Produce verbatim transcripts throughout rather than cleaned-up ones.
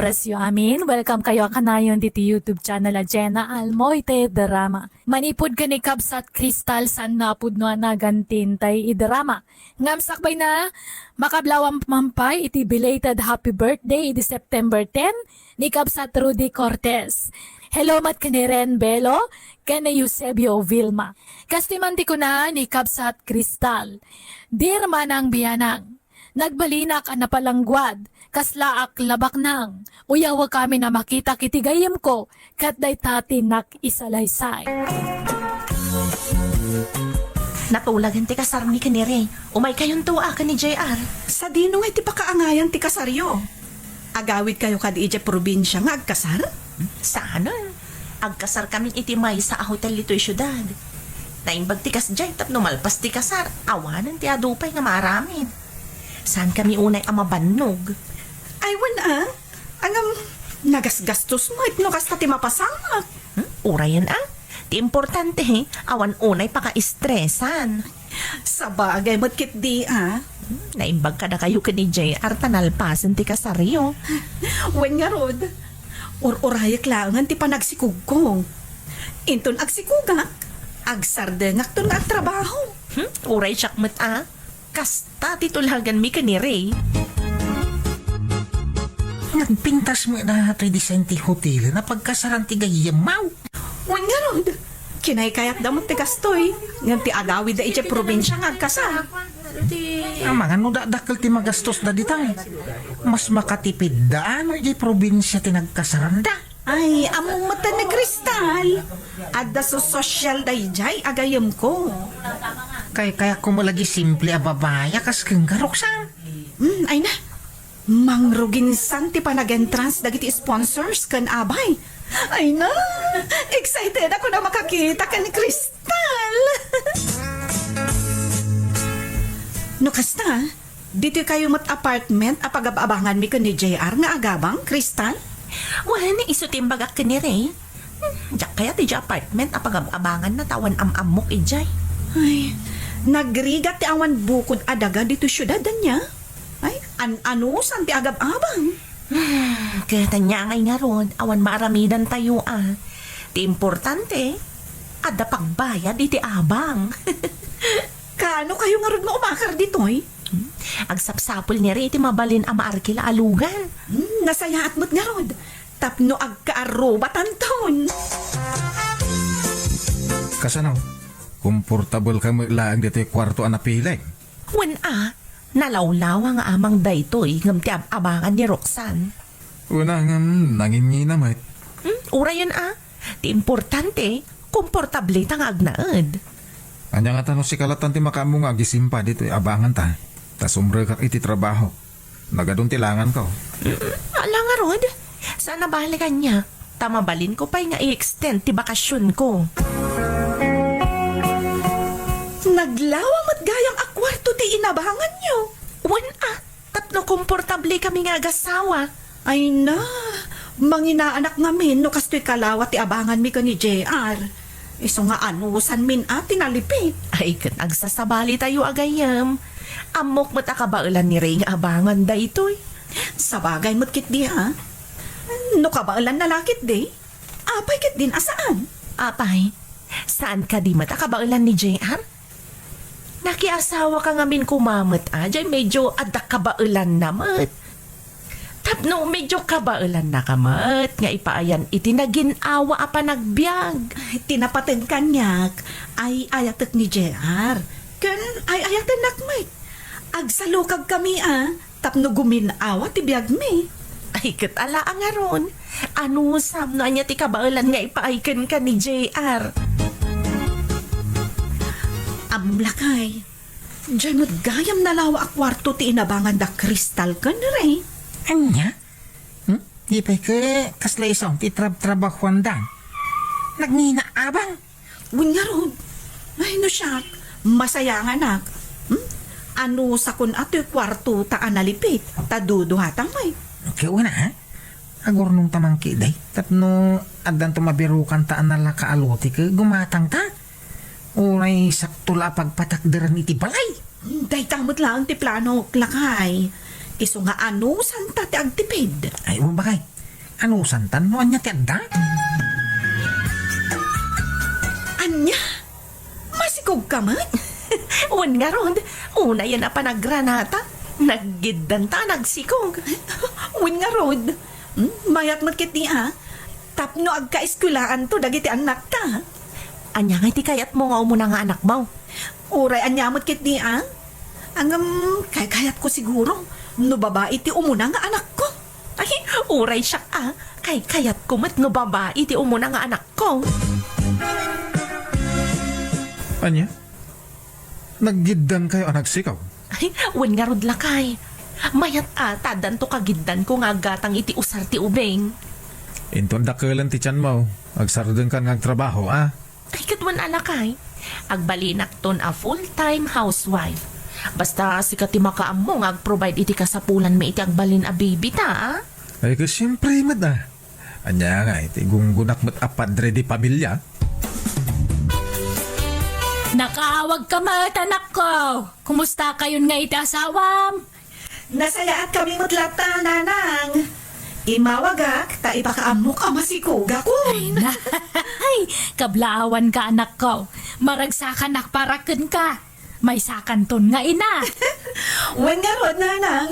Presyo amin, welcome kayo a kanayon diti YouTube channel a Jenna Almoite Drama. Manipud ken ni Kabsat Crystal, saan nga a pudno a nagantin tay idrama. Ngem sakbay na, makablawam man pay iti belated happy birthday idi September ten ni Kabsat Rudy Cortez. Hello met ken ni Ren Belo ken ni Eusebio Vilma. Kastoy man ti kuna ni Kabsat Crystal, Dear Manang Bianang, nagbalinak a napalangguad, kaslaak labaknang. Uyawek amin a makitak iti gayyemko, ket dayta ti nakisalaysay. Natulagan ti kasarmi ken ni Ray. Umaykayonto a ken ni J R. Sadino nga iti pakaangayan ti kasaryo? Agawidkayo kadi idiay probinsia nga agkasar? Saan? Agkasarkami iti maysa a hotel ditoy siudad. Naimbag ti kasdiay tapno malpas ti kasar, awanen ti adu pay nga maaramid. Saankami unay a mabannog. Ay, wen a. Ngem, nagasgastos met no kasta ti mapasamak. Hmm? Urayen a. Ti importante, awan unay pakaestresan. Sabagay met ketdi a. Hmm, naimbag kadakayo ken ni J R ta nalpasen ti kasaryo. Wen ngarud, ur-urayek laengen ti panagsikogko. Inton agsikogak, agsardengakton nga agtrabaho. Hmm? Uray siak met a. Kasta ti tulaganmi ken ni Ray. Nagpintas met daytoy design ti hotel a pagkasaran ti gayyemmo. Wen ngarud, kinaykayatda met ti kastoy, ngem ti agawidda idiay probinsia nga agkasar. Amangan no dakdakkel ti magastosda ditoy. Mas makatipidda no idiay probinsia ti nagkasaranda. Ay, ammom met ni Crystal. Adda so-, sosyal daydiay a gayyemko. Kaykayatkon met lagi simple a babai a kas kenka, Roxanne. Hmm, ay na. Mangruginsan ti panag-entrance dagiti sponsors ken abay. Ay na, excited ako na makakita ken Crystal. No kasta, ditoy kayo met apartment a pagab-abanganmi ken ni J R nga agabang, Crystal? Wen, isu ti imbagak ken ni Ray. Hmm, diak kayat idiay apartment a pagab-abanganna ta awan am-ammok idiay. Ay, nagrigat ti awan bukod a daga ditoy siudad, ania? Ay, an-anusan ti agab-abang? Hmm, ket ania ngay ngarud, awan maaramidantayo a. Ti importante, adda pagbayad iti abang. Kaano kayo ngarud nga umakar ditoy? Hmm, agsapsapul ni Ray iti mabalin a maarkila a lugar. Hmm, nasayaat met ngarud. Tapno agkaarrubatanton. Kasano? Komportabel ka met laeng ditoy kuarto a napileg? Wen a, nalawlawa nga amang daytoy ngem ti ab-abangan ni Roxanne. Wen a, ngem nanginngina met. Hmm, urayen a. Ti importante, komportable ta nga agnaed. Ania ngata no sika lattan ti makaammo nga agisimpa ditoy abanganta? Ta sumrekak iti trabaho. Nagadun ti langanko. Mm, ala ngarud. Saan a bale kaniak. Ta mabalinko pay nga i-extend ti bakasionko. Naglawa met gayam a kuarto ti inabanganyo. Wen a, tapno komportable kami nga agasawa. Ay na, manginaanak ngamin no kastoy kalawa ti abanganmi ken ni J R. Isu nga anusanmin a ti nalipit. Ay, ket agsasabalitayo a gayyem. Ammok met a kabaelan ni Ray nga abangan daytoy. Sabagay met ketdi, ha? No kabaelanna la ketdi, apay ketdin a saan? Apay, saan kadi met a kabaelan ni J R? Nakiasawaka ngamin koma met a, diay medyo adda kabaelanna met. Tapno medyo kabaelannaka met nga ipaayan iti nagin-awa a panagbiag. Ay, ti napateg kaniak, ay-ayatek ni J R. Ken ay-ayatennak met. Agsalukagkami a, tapno gumin-awa ti biagmi. Ay, ket ala a ngarud. Anusam no ania ti kabaelan nga ipaay kenka ni J R? Ammom lakay. Diay met gayam nalawa a kuarto ti inabangan da Crystal ken Ray. Ania? Hmm? Di pay ket kasla isu ti trab-trabahuanda. Nagngina abang. Wen ngarud. Ay, no siak, masayanganak. Hmm? Anusakon a toy kuarto ta a nalipit, ta duduatang met. Ket wen a, ha? Agurnongta man ketdi. Tapno addanto mabirokanta a nalaka a lote ket gumatangta. Uray sakto la a pagpatakderen iti balay. Hmm, dayta met laeng ti planok, lakay. Isu nga anusanta ti agtipid. Ay, wen bakay. Anusanta no ania ti adda? Ania? Masikog ka met? Wen ngarud, unayen a panagranata, naggiddanta a nagsikog. Wen ngarud, hmm, mayat met ketdi a, tapno agkaeskuelaanto dagiti annakta. Ania ngay ti kayatmo nga umuna nga anakmo? Uray ania met ketdi a? Ngem, kaykayatko siguro no babai ti umuna nga anakko. Ay, uray siak a, kaykayatko met no babai ti umuna nga anakko. Ania? Naggiddankayo a nagsikaw? Ay, wen ngarud lakay. Mayat a, ta addanto kagiddanko nga aggatang iti usar ti ubing. Inton dakkelen ti tianmo, agsardengkan nga agtrabaho, a? Ay, ket wen a lakay. Agbalinakton a full-time housewife. Basta sika ti makaammo nga agprovide iti kasapulanmi iti agbalin a baby ta, a? Ay, ket siempre met, a. Ania ngay ti gunggonak met a padre de pamilya? Nakaawagka met, anakko. Kumustakayon ngay iti asawam? Nasayaatkami met latta, nanang. Immawagak ta ipakaammok a masikogakon. Ay, na. Ay, kablaawanka, anakko. Maragsakanak para kenka. Maysakanton nga ina. Wen ngarud, nanang.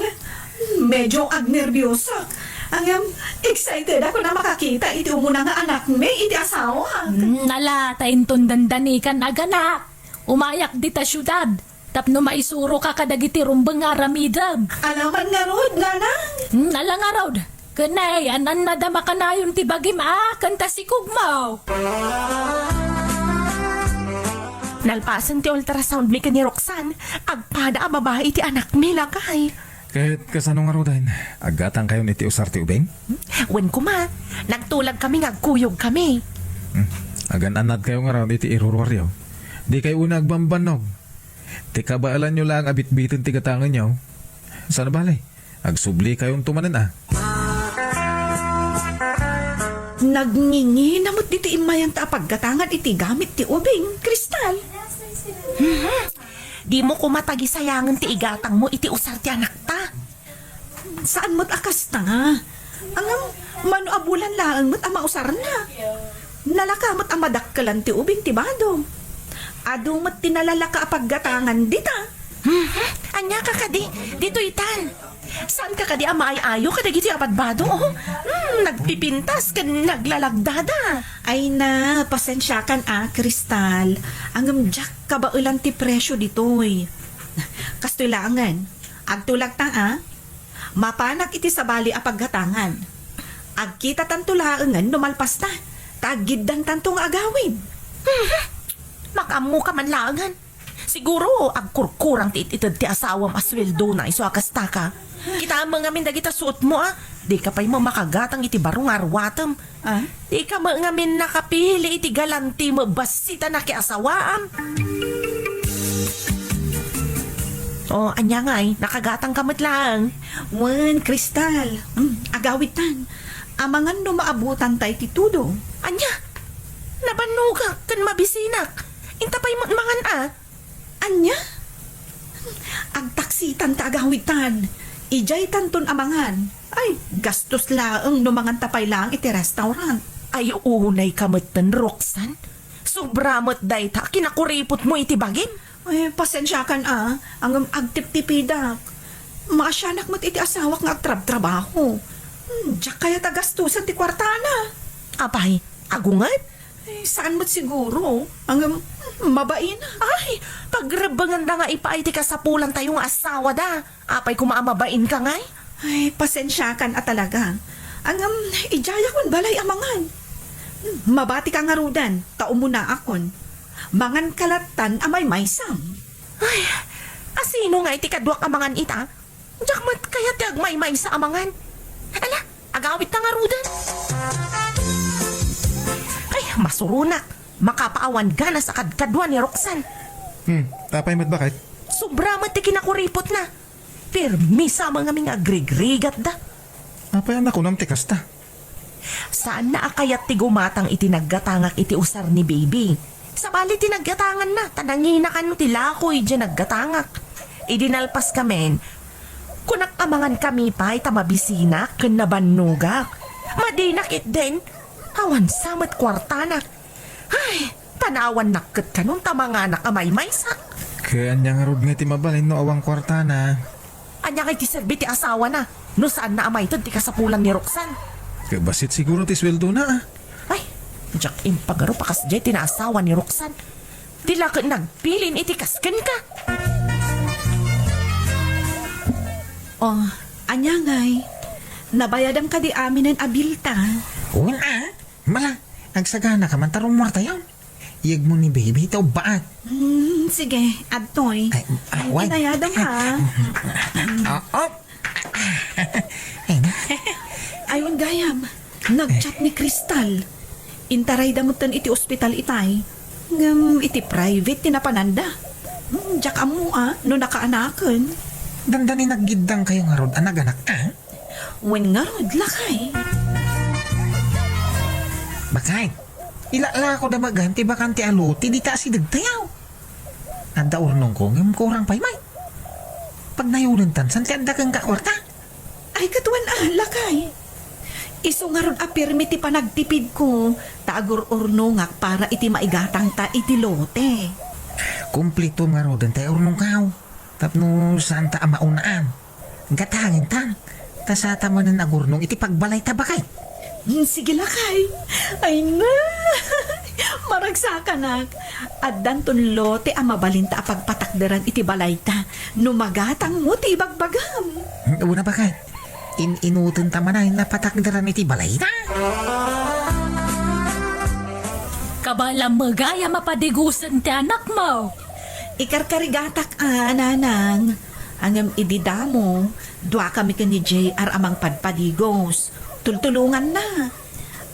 Medyo agnerbiosak. Ngem, excited ako a makakita iti umuna nga anakmi iti asawak. Hmm, ala, ta inton dandanikan aganak, umayak dita siudad tapno maisuroka kadagiti rumbeng nga aramidem. Ala man ngarud, nanang. Hmm, ala ngarud. Ken ay, an-annada makanayon ti bagim a ken ta sikogmo. Nalpasen ti ultrasound mi ken ni Roxanne, agpada a babai ti anakmi, lakay. Ket kasano ngaruden? Aggatangkayon iti usar ti ubing? Wen koma, nagtulagkami nga agkuyogkami. Hmm. Agan-annadkayo ngarud iti iruruaryo. Dikayo unay agbambannog. Ti kabaelanyo laeng a bitbiten ti gatangenyo. Saan a bale? Agsublikayonto manen a. Nagngingina met ditoy immayanta a paggatangan iti gamit ti ubing, Crystal. Mhm. Dimo koma tagisayangen ti igatangmo iti usar ti anakta. Saan met a kasta. Ngem, mano a bulan laeng met a mausarna. Nalaka met a madakkelan ti ubing ti bado. Adu met ti nalalaka a paggatangan dita. Mhm. Ania ka kadi? Ditoy tan. Saan ka kadi a maay-ayo kadagiti a badbado, oh? Hmm, nagpipintas ken naglalagdada. Ay na, pasensiakan a, Crystal. Ngem diak kabaelan ti presio ditoy. Kastoy laengen, agtulagta a. Mapanak iti sabali a paggatangan. Agkitatanto laengen no malpasta, ta aggiddantanto nga agawid. Mhm. Makaammoka man laengen. Siguro, agkurkurang ti it-ited ti asawam a sueldona isu a kastaka. Kitaem ngamin dagita suotmo, a. Dika pay met makagatang iti baro nga aruatem. Ah? Dika met ngamin nakapili iti galanti met bassit a nakiasawaam. O, ania ngay, nakagatangka met laeng. Wen, Crystal. Mm, agawidtan. Amangan no maabutanta iti tudo. Ania? Nabannogak ken mabisinak. Inta pay met mangan a. Ania? Agtaksitan ta agawidtan. Idiaytanton a mangan. Ay, gastos laeng no manganta pay laeng iti restaurant. Ay, unayka metten, Roxanne. Sobra met dayta a kinakuripotmo iti bagim. Ay, pasensiakan a, ngem agtiptipidak. Maasianak met iti asawak nga agtrabtrabaho. Hmm, diak kayat a gastusan ti kuartana. Apay, agunget? Eh, saan met siguro? Ngem, mabain. Ay, pagrebbengenda nga ipaay ti kasapulantayo nga asawada. Apay koma a mabain ka ngay? Ay, pasensiakan a talaga. Ngem, idiayakon balay a mangan. Mabatika ngaruden, ta umunaakon. Manganka lattan a maymaysam. Ay, asino ngay ti kaduak a mangan ita? Diak met kayat ti agmaymaysa a mangan. Ala, agawidta ngaruden. Ay, masuronak. Makapaawan ganas a kadkadua ni Roxanne. Hmm, apay met baket? Sobra met ti kinakuripotna. Permi sa mga ming agrigrigatda. Apay a nakunam ti kasta? Saanna a kayat ti gumatang iti naggatangak iti usar ni Baby. Sabali ti naggatanganna, ta nanginakan no ti lakoy diay naggatangak. Idi nalpaskamin, Kunak a mangankami pay ta mabisinak ken nabannogak. Madina ketdin, awan sa met kuartana. Ay, panawannak ket kanon ta manganak a maymaysak. Ket ania ngarud ngay ti mabalin no awan kuartana? Ania ngay ti serbi ti asawana no saanna a maited ti kasapulan ni Roxanne? Ket bassit siguro ti sueldona, a. Ay, diak impagarup a kasdiay ti naasawa ni Roxanne. Di la ket nagbilin iti kas kenka. Oh, ania ngay? Nabayadam kadi aminen a bilta? Wen a, mala, agsaganaka man ta rummuartayon. Iyegmo ni baby ta ubbaat. Hmm, sige, adtoy. Ay, ah, wen. Inayadam ka. Ah, oh. Ay, na. Ay, wen gayam. Nagchat ni Crystal. Intarayda metten iti ospital itay. Ngem iti private ti napananda. Hmm, diak ammo a no nakaanaken. Dandani naggiddangkayo ngarud a naganak a? Wen ngarud, lakay. Bakay, ilalakoda magan ti bakante a lote dita asidegtayo. Adda urnongko ngem kurang pay met. Pagnayonentan san ti adda kenka kuarta? Ay, ket wen a, lakay. Isu ngarud a pirmi ti panagtipidko ta agur-urnongak para iti maigatangta iti lote. Kumplito ngaruden ti urnongkaw tapno saanta a maunaan. Gatangentan. Ta saanta manen agurnong iti pagbalayta, bakay. Hmm, sige, lakay. Ay, na. Maragsakanak. Addanton lote a mabalinta a pagpatakderan iti balayta no magatangmo ti ibagbagam. Una, bakay. In-inutenta manen a patakderan iti balayta. Kabaelam met gayam a padigosen ti anakmo. Ikarkarigatak a, nanang. Ngem idi damo, duakami ken ni J R a mangpadpadigos. Tultulonganna.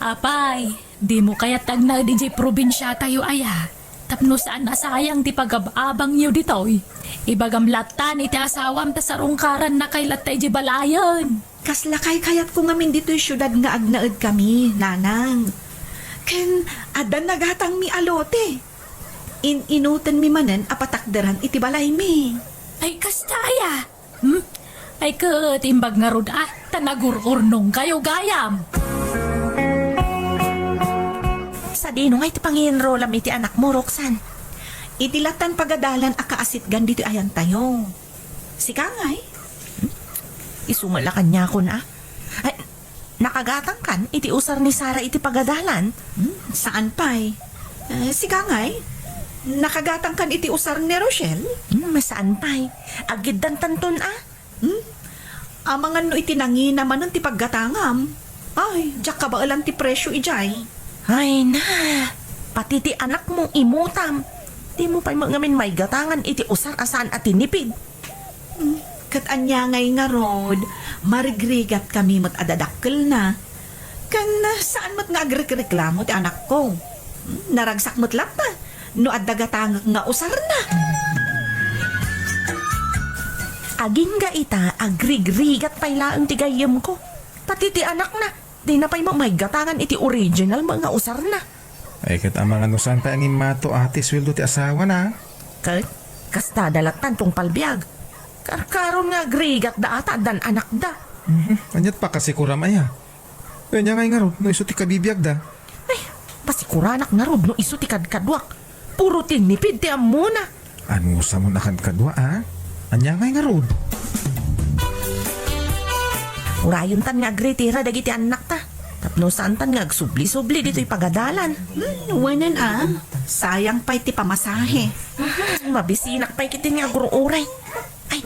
Apay, dimo kayat ti agnaed idiay probinsiatayo aya? Tapno saan a sayang ti pagab-abangyo ditoy. Ibagam lattan iti asawam ta sarungkaranna kay latta idiay balayen. Kasla kay kayatko ngamin ditoy siudad nga agnaedkami, nanang. Ken adda nagatangmi a lote. In-inutenmi manen a patakderan iti balaymi. Ay, kasta aya? Hmm? Ay, ket imbag ngarud a, ta nagur-urnongkayo gayam. Sadino ngay ti pangienrolam iti anakmo, Roxanne? Iti lattan pagadalan a kaasitgan ditoy ayantayo. Sika ngay? Hmm? Isu nga la kaniakon a. Ay, nakagatangkan iti usar ni Sarah iti pagadalan? Hmm, saan pay. Eh, sika ngay? Nakagatangkan iti usar ni Rochelle? Hmm, saan pay. Agiddantanton a. Hmm? Amangan no iti nangina manen ti paggatangam. Ay, diak kabaelan ti presio idiay. Ay na, pati ti anakmo imutam. Dimo pay met ngamin maigatangan iti usar a saan a tinipid. Hmm, ket ania ngay ngarud, marigrigatkami met a dadakkelna. Ken saan met nga agrekreklamo ti anakko. Hmm, naragsak met latta no adda gatangek nga usarna. Agingga ita, agrigrigat pay laeng ti gayyemko. Pati ti anakna, dina pay met maigatangan iti original met nga usarna. Ay, ket amangan no saan pay a ngimmato a ti sueldo ti asawana. Ket, kastada lattan tungpal biag. Karkaron nga agrigatda a ta addan anakda. Mhm. Aniat pakasikuram aya? Ania ngay ngarud no isu ti kabibiagda? Ay, pasikuranak ngarud no isu ti kadkaduak. Puro tinipid ti ammona. Anusam a kadkadua, a? Ania ngay ngarud? Urayontan nga agritira dagiti annakta. Tapno saantan nga agsubli-subli ditoy pagadalan. Hmm, wenen a. Sayang pay ti pamasahe. Hmm, mabisinak pay ketdin nga agur-uray. Ay,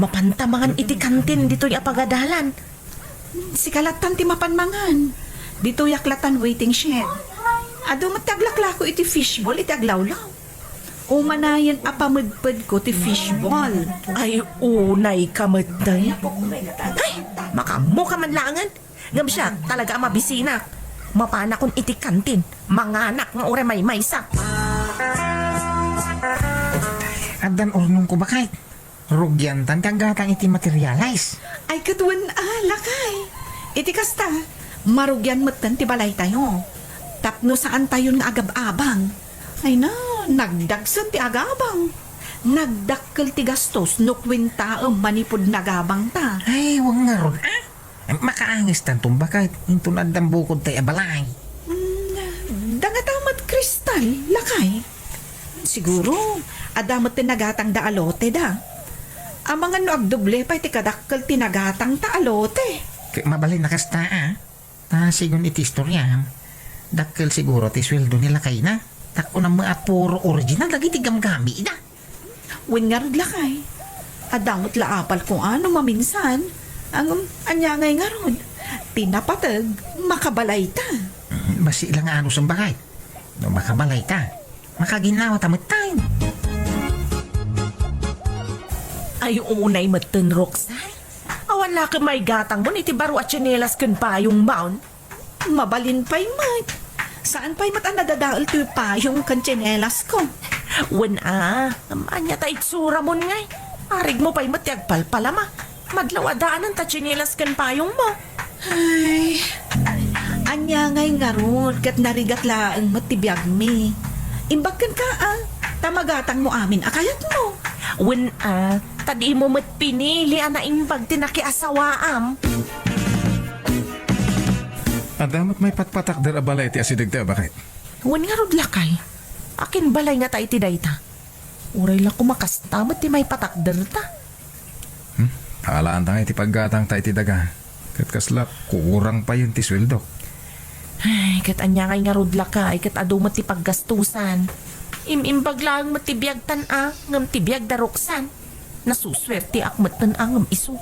mapanta mangan iti kantin ditoy a pagadalan. Sika lattan ti mapan mangan. Ditoyak lattan waiting shed. Adu met ti aglaklako iti fishball iti aglawlaw. Umanayen a pamedpedko ti fishball. Ay, unay ka met, day. Ay, makaammo ka man laengen. Ngem siak, talaga a mabisinak. Mapanakon iti kantin. Manganak nga uray maymaysa. Addan urnongko, bakay. Rugiantan ti aggatang iti materialis. Ay, ket wen a, lakay. Iti kasta, marugian metten ti balaytayo. Tapno saantayon nga agab-abang. Ay na, nagdagsen ti agabang. Nagdakkel ti gastos no kuentaem manipud nagabangta. Ay, wen ngarud, ah? Makaangestanton baket inton addan bukodtay a balay. Mm, dangata met, Crystal, lakay. Siguro, adda met ti nagatangda a lote da. Amangan no agdoble pay ti kadakkel ti nagatangta a lote. Ket mabalin a kasta, ah. Ta sigun iti istoriam, dakkel siguro ti sueldo ni lakayna. Ta kunam met a puro original dagiti gamgamida. Wen ngarud, lakay. Adda met la apal kung ano maminsan. Ngem, ania ngay ngarud? Ti napateg, makabalayta. Basi la nga ano, sumbakay. No makabalayta, makaginnawata metten. Ay, unay metten, Roxanne. Awan la ket maigatangmon iti baro a tsinelas ken payongmon. Mabalin pay met. Saan pay met a nadadael ti payong ken tsinelas ko. Wen a, ania ta itsuramon ngay? Arigmo pay met ti agpalpalama. Madlaw a daanen ta tsinelas ken payongmo. Ay, ania ngay ngarud ket narigat laeng met ti biagmi. Imbag kenka, a, ta magatangmo amin a kayatmo. Wen a, ta dimo met pinili a naimbag ti nakiasawaam. Adda met maipatpatakder a balay ti asidegta, baket? Wen ngarud, lakay. Akin balay ngata iti dayta? Uray la koma kasta met ti maipatakderta. Hmm? Alaanta nga iti paggatangta iti daga. Ket kasla, kurang payen ti sueldo. Ay, ket ania ngay ngarud, lakay, ket adu met ti paggastusan. Im-imbag laeng met ti biagtan a, ngem ti biag da Roxanne. Nasusuerteak metten a ngem isu.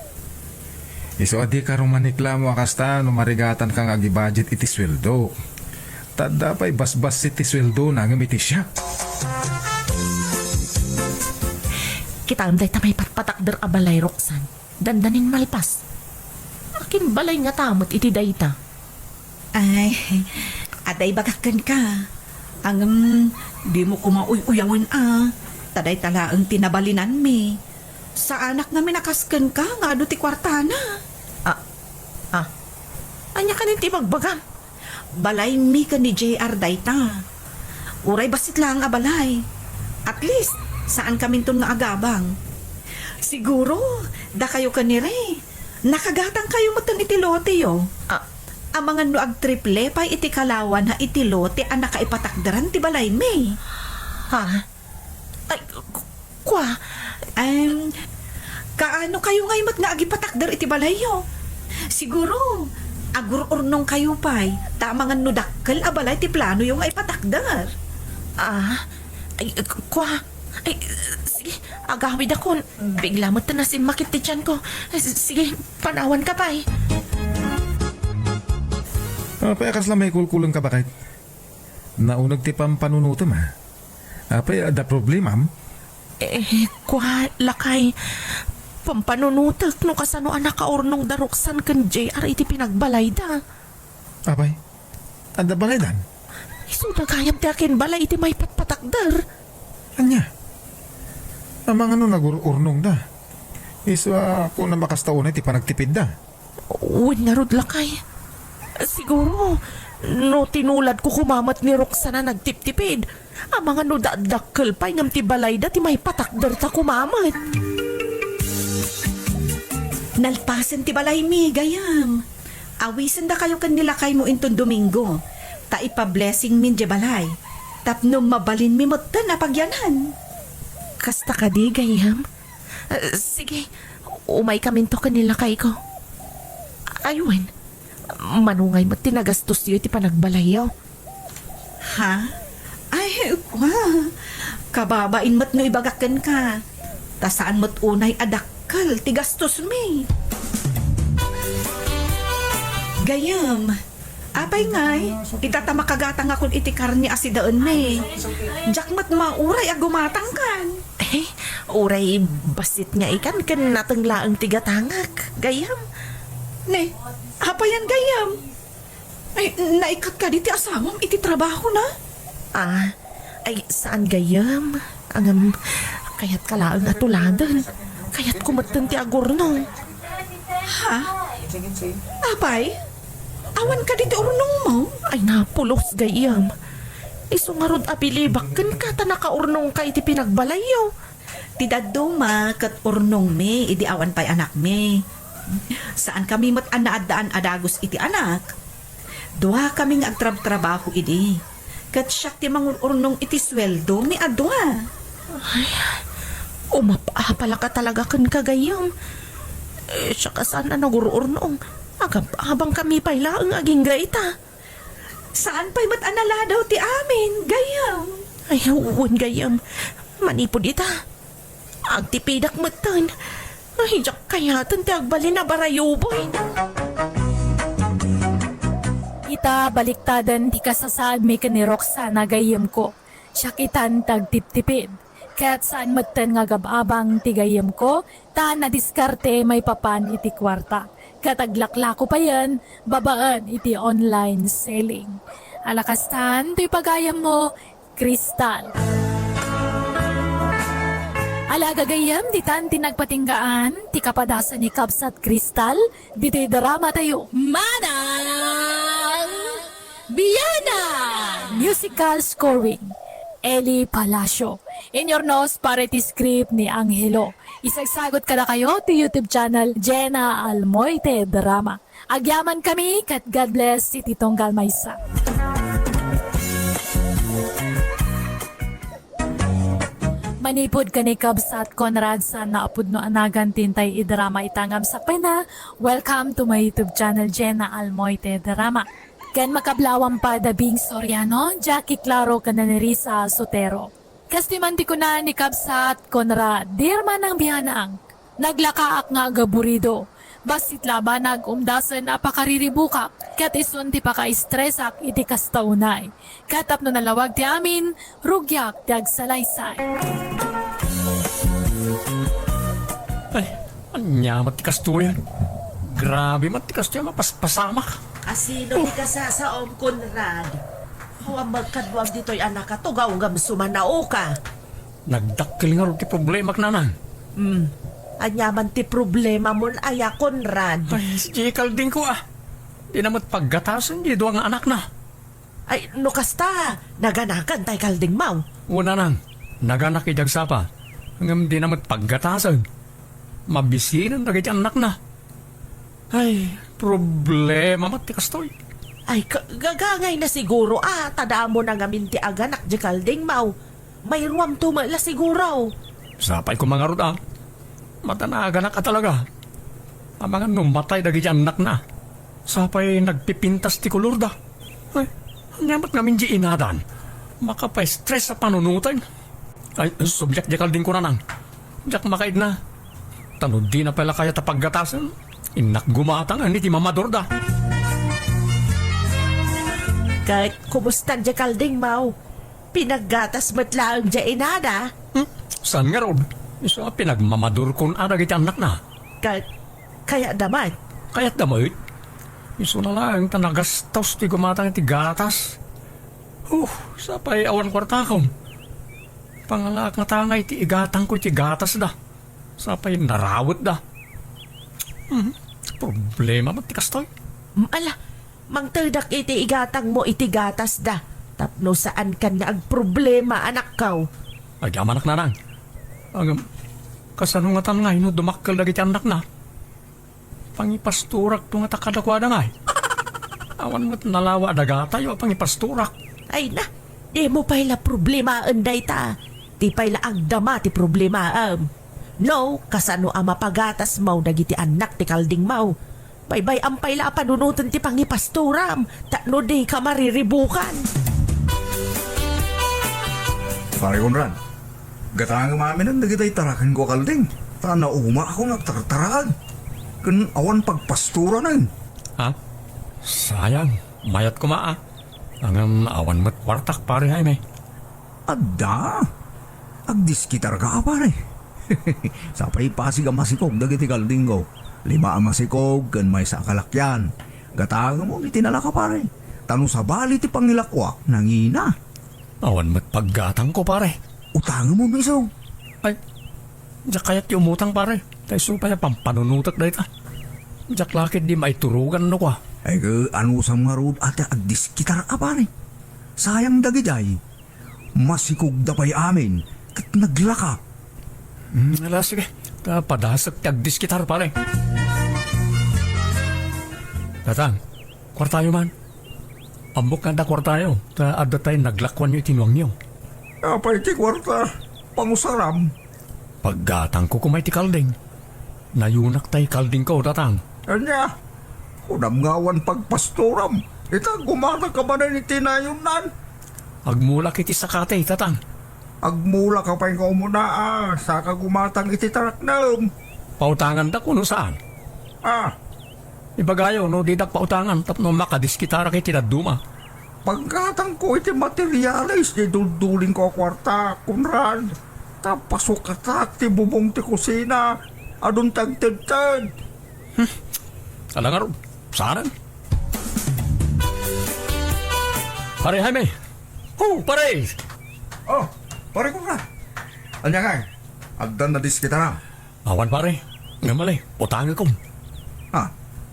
Isu a dika rumaniklamo a kasta no marigatanka nga agibudget iti sueldo. Ta adda pay basbassit ti sueldona ngem iti siak. Kitaem dayta maipatpatakder a balay, Roxanne. Dandanin malpas. Akin balay ngata met iti dayta? Ay, adda ibagak kenka. Ngem, dimo koma uy-uyawen a. Ta dayta laeng ti nabalinanmi. Saanak ngamin a kas kenka nga adu ti kuartana. Ah, ah. Ania kanin ti ibagbagam? Balaymi ken ni J R dayta. Uray bassit laeng a balay. At least, saankaminton nga agabang. Siguro, dakayo ken ni Ray, nakagatangkayo metten iti loteyo. Ah. Amangan no agtriple pay iti kalawana iti lote a nakaipatakderan ti balaymi. Ha? Ay, k-, kua? Em, kaano kayo ngay met nga agipatakder iti balayyo? Siguro, agur-urnong kayo pay, ta amangan no dakkel a balay ti planoyo nga ipatakder. Ah, ay, k-, kua? Ay, sige, agawidakon. Bigla met nasimmakit ti tianko. S-, sige, panawanka pay. Apay a kasla maikulkulengka, baket? Nauneg ti pampanunotem, a. Apay, adda problemam? Eh, kua, lakay. Pampanunotek no kasano a nakaurnong da Roxanne ken J R iti pinagbalayda. Apay, adda balaydan? Isuda gayam ti akin balay iti maipatpatakder. Ania? Amangan no nagur-urnongda? Isu a kunam a kasta unay ti panagtipidda. Wen ngarud, lakay. Siguro, no tinuladko koma met ni Roxanne a nagtiptipid, amangan no dakdakkel pay ngem ti balayda ti maipatakderta koma met. Nalpasen ti balaymi, gayam. Awisendakayo ken ni lakaymo inton Domingo, ta ipa-blessingmin diay balay, tapno mabalinmi metten a pagyanan. Kasta kadi, gayam? Ah, sige, umaykaminto ken ni lakayko. Ay wen, mano ngay met ti nagastosyo iti panagbalayyo? Ha? Ay, kua. Kababain met no ibagak kenka. Ta saan met unay a dakkel ti gastosmi. Gayam, apay ngay, ita ta makagatangakon iti karne a sidaenmi. Diak met mauray a gumatangkan. Eh, uray bassit nga ikan ken nateng laeng ti gatangak, gayam. Ne, apayan gayam? Ay, naikkat kadi ti asawam iti trabahona? Ah, ay, saan gayam? Ngem, kayatka laeng a tuladen. Kayatko metten ti agurnong. Ha? Apay? Awan kadi ti urnongmo? Ay, napulos gayam. Isu ngarud a bilibak kenka ta nakaurnongka iti pinagbalayyo. Ti dadduma ket urnongmi idi awan pay anakmi. Saankami met a naaddaan a dagus iti anak. Duakami nga agtrabtrabaho idi. Ket siak ti mangur-urnong iti sueldomi a dua. Ay, umap-apalaka talaga kenka, gayyem. Eh, siak a saan a nagur-urnong. Agab-abangkami pay laeng agingga ita. Saan pay met a naladaw ti amin, gayyem? Ay, wen, gayyem. Manipud ita, agtipidak metten. Ay, diak kayaten ti agbalin a barayuboy. Ita, baliktaden ti kasasaadmi ken ni Roxana, gayyemko. Siak itan ti agtiptipid. Ket saan metten nga agab-abang ti gayyemko, ta nadiskarte maipapan iti kuarta. Ket aglaklako payen babaen iti online selling. Ala kastan, toy pagayammo, Crystal. Ala gagayyem, ditan ti nagpatinggaan ti kapadasan ni Kabsat Crystal ditoy drama tayo. Manang Bianan! Musical scoring, Eli Palacio. Inurnos para iti script ni Angelo. Isagsagut kadakayo ti YouTube channel Jenna Almoite Drama. Agyamankami ket God bless iti tunggal maysa. Manipud ken ni Kabsat Conrad, saan a pudno a nagan ti intay idrama ita ngem sakbayna, welcome to my YouTube channel, Jenna Almoite Drama. Ken makablawam pay da Bing Soriano, Jackie Claro, ken ni Risa Sotero. Kastoy man ti kuna ni Kabsat Conrad, "Dear Manang Bianang, naglakaak nga agaburido. Bassit labanag umdasen a pakariribukak, ket isun ti pakaistresak iti kasta unay. Ket tapno nalawag ti amin, rugiak ti agsalaysay." Ay, ania met ti kastoy? Grabe met ti kastoy a mapaspasamak. Asino ti kasasaom, Conrad? Awan met kaduam ditoy a nakatugaw ngem sumanaoka. Nagdakkel ngarud ti problemak, nanang. Hmm. Ania man ti problemamon aya, Conrad? Ay, si Kaldingko, ah. Dina met paggatasen ti dua nga anakna. Ay, no kasta, naganakan tay Kaldingmaw? Wen, nanang, naganak idi agsapa. Ngem dina met paggatasen. Mabisinen dagiti annakna. Ay, problema met ti kastoy. Ay, ka-, gagangayna siguro, ah, ta damo na ngamin ti aganak di Kaldingmaw. Mairuamto met la siguro. Sapay koma ngarud, ah. Madanaganak a talaga. Amangan no matay dagiti annakna. Sapay nagpipintas ti kolorda. Ay, ania met ngamin di inadan? Makapastress a panunoten. Ay, subyak di Kaldingko, nanang. Diak makaidna. Ta no dina pay la kayat a paggatasen, innak gumatangen iti mamadurda. Ket kumusta di Kaldingmaw? Pinaggatas met laeng di inada? Hmm? Saan ngarud? Isu a pinagmamadurkon a dagiti annakna. Ka-, kayatda met? Kayatda met? Isuna laeng ta nagastos ti gumatang iti gatas. Huh, sapay awan kuartakon. Pangalaak nga tangay ti igatangko iti gatasda. Sapay narawetda. Hmm, problema met ti kastoy. Mm, ala, mangtedak iti igatangmo iti gatasda. Tapno saankan nga agproblema, anakko. Agyamanak, nanang. Ngem, kasano ngatan nga no dumakkel dagiti annakna? Pangipastorakto ngata kadakuada ngay. Awan met nalawa a dagatayo a pangipastorak. Ay na, dimo pay la problemaen dayta. Di pay la agdama ti problemaem. No, kasano a mapagatasmo dagiti annak ti Kaldingmaw? Baybay-am pay la a panunoten ti pangipastoram, tapno dika mariribukan. Pare Conrad, gatangem aminen dagitay tarakenko a kalding, ta naumaakon nga agtartaraag, ken awan pagpastoranen. Ha? Sayang, mayat koma, ah. Ngem awan met kuartak, Pare Jaime. Adda. Agdiskitarka a, pare. Sapay pasig a masikog dagiti kaldingko. Lima a masikog ken maysa a kalakyan. Gatangemon iti nalaka, pare. Ta no sabali ti pangilakuak, nangina. Awan met paggatangko, pare. Utangemon, isu. Ay, diak kayat ti umutang, pare. Ta isu pay a pampanunotek dayta. Diak la ketdi maiturogan no kua. Ay, ke, anusam ngarud a ti agdiskitarka, pare. Sayang dagidiay. Masikogda pay amin ket naglaka. Hmm, ala, sige. Ta padasek ti agdiskitar, pare. Tatang, kuartayo man. Ammok nga adda kuartayo, ta adda tay naglakuanyo iti nuangyo. Apay ti kuarta? Pangusaram. Paggatangko koma iti kalding. Nayunak tay kaldingko, Tatang. Ania? Kunam nga awan pagpastoram. Ita, gumatang ka manen iti nayunnan. Agmulak iti sakati, Tatang. Agmulak ka pay nga umuna, a, saka gumatang iti taraknem. Pautanganda kuno saan? Ah. Ibagayo no didak pautangan tapno makadiskitarak iti dadduma. Paggatangko iti materialis ti duldulingko a kuarta, Conrad. Ta pasukatak ti bubong ti kusina. Adun ti agtedted. Hmm. Ala ngarud, saan? Pare Jaime! Oh, pare! Oh, pare Conrad! Ania ngay? Addan nadiskitaram? Awan, pare. Ngem ali, utangekon. Ha?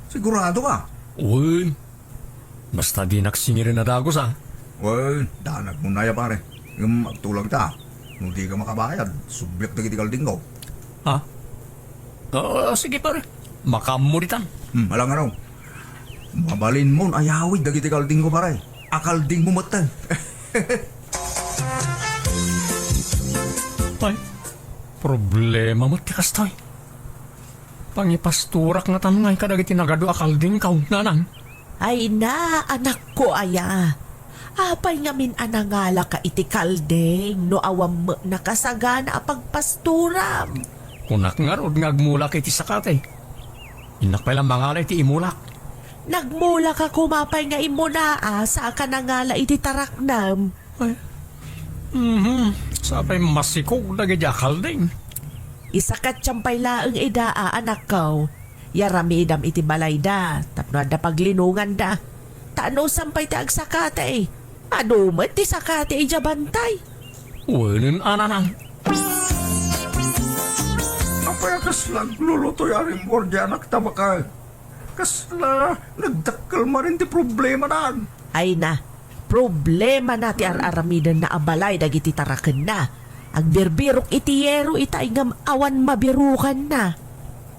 Sigurado ka? Wen. Basta dinak singirin a dagus, a. Wen, danagmo aya, pare. Ngem agtulagta. No di ka makabayad, subliak dagiti kaldingko. Ha? Ah, sige, pare. Makaammo ditan. Hmm, alangan, o. Mabalinmon ayawid dagiti kaldingko, pare. A kaldingmo metten. Ay, problema met ti kastoy. Pangipastorak ngatan ngay kadagiti nagadu a kaldingko, nanang. Ay na, anakko aya. Apay ngamin a nangalaka iti kalding no awan met nakasagana a pagpastoram? Kunak ngarud nga agmulak iti sakati. Innak pay la mangala iti imulak. Nagmulak a koma pay nga immuna a saka nangala iti taraknem. Ay. Mhm. Sapay masikog dagiti a kalding. Isakatiam pay laeng ida a anakko. Yaramidam iti balayda tapno adda paglinonganda. Ta anusam pay ti agsakati, adu met ti sakati idiay bantay. Wenen a nanang. Apay a kasla aglulutoy a rimmuar di anakta, bakay? Kasla nagdakkel manen ti problemanan. Ay na, problemana ti ar-aramidenna a balay dagiti tarakenna. Agbirbirok iti yero itay ngem awan mabirukanna.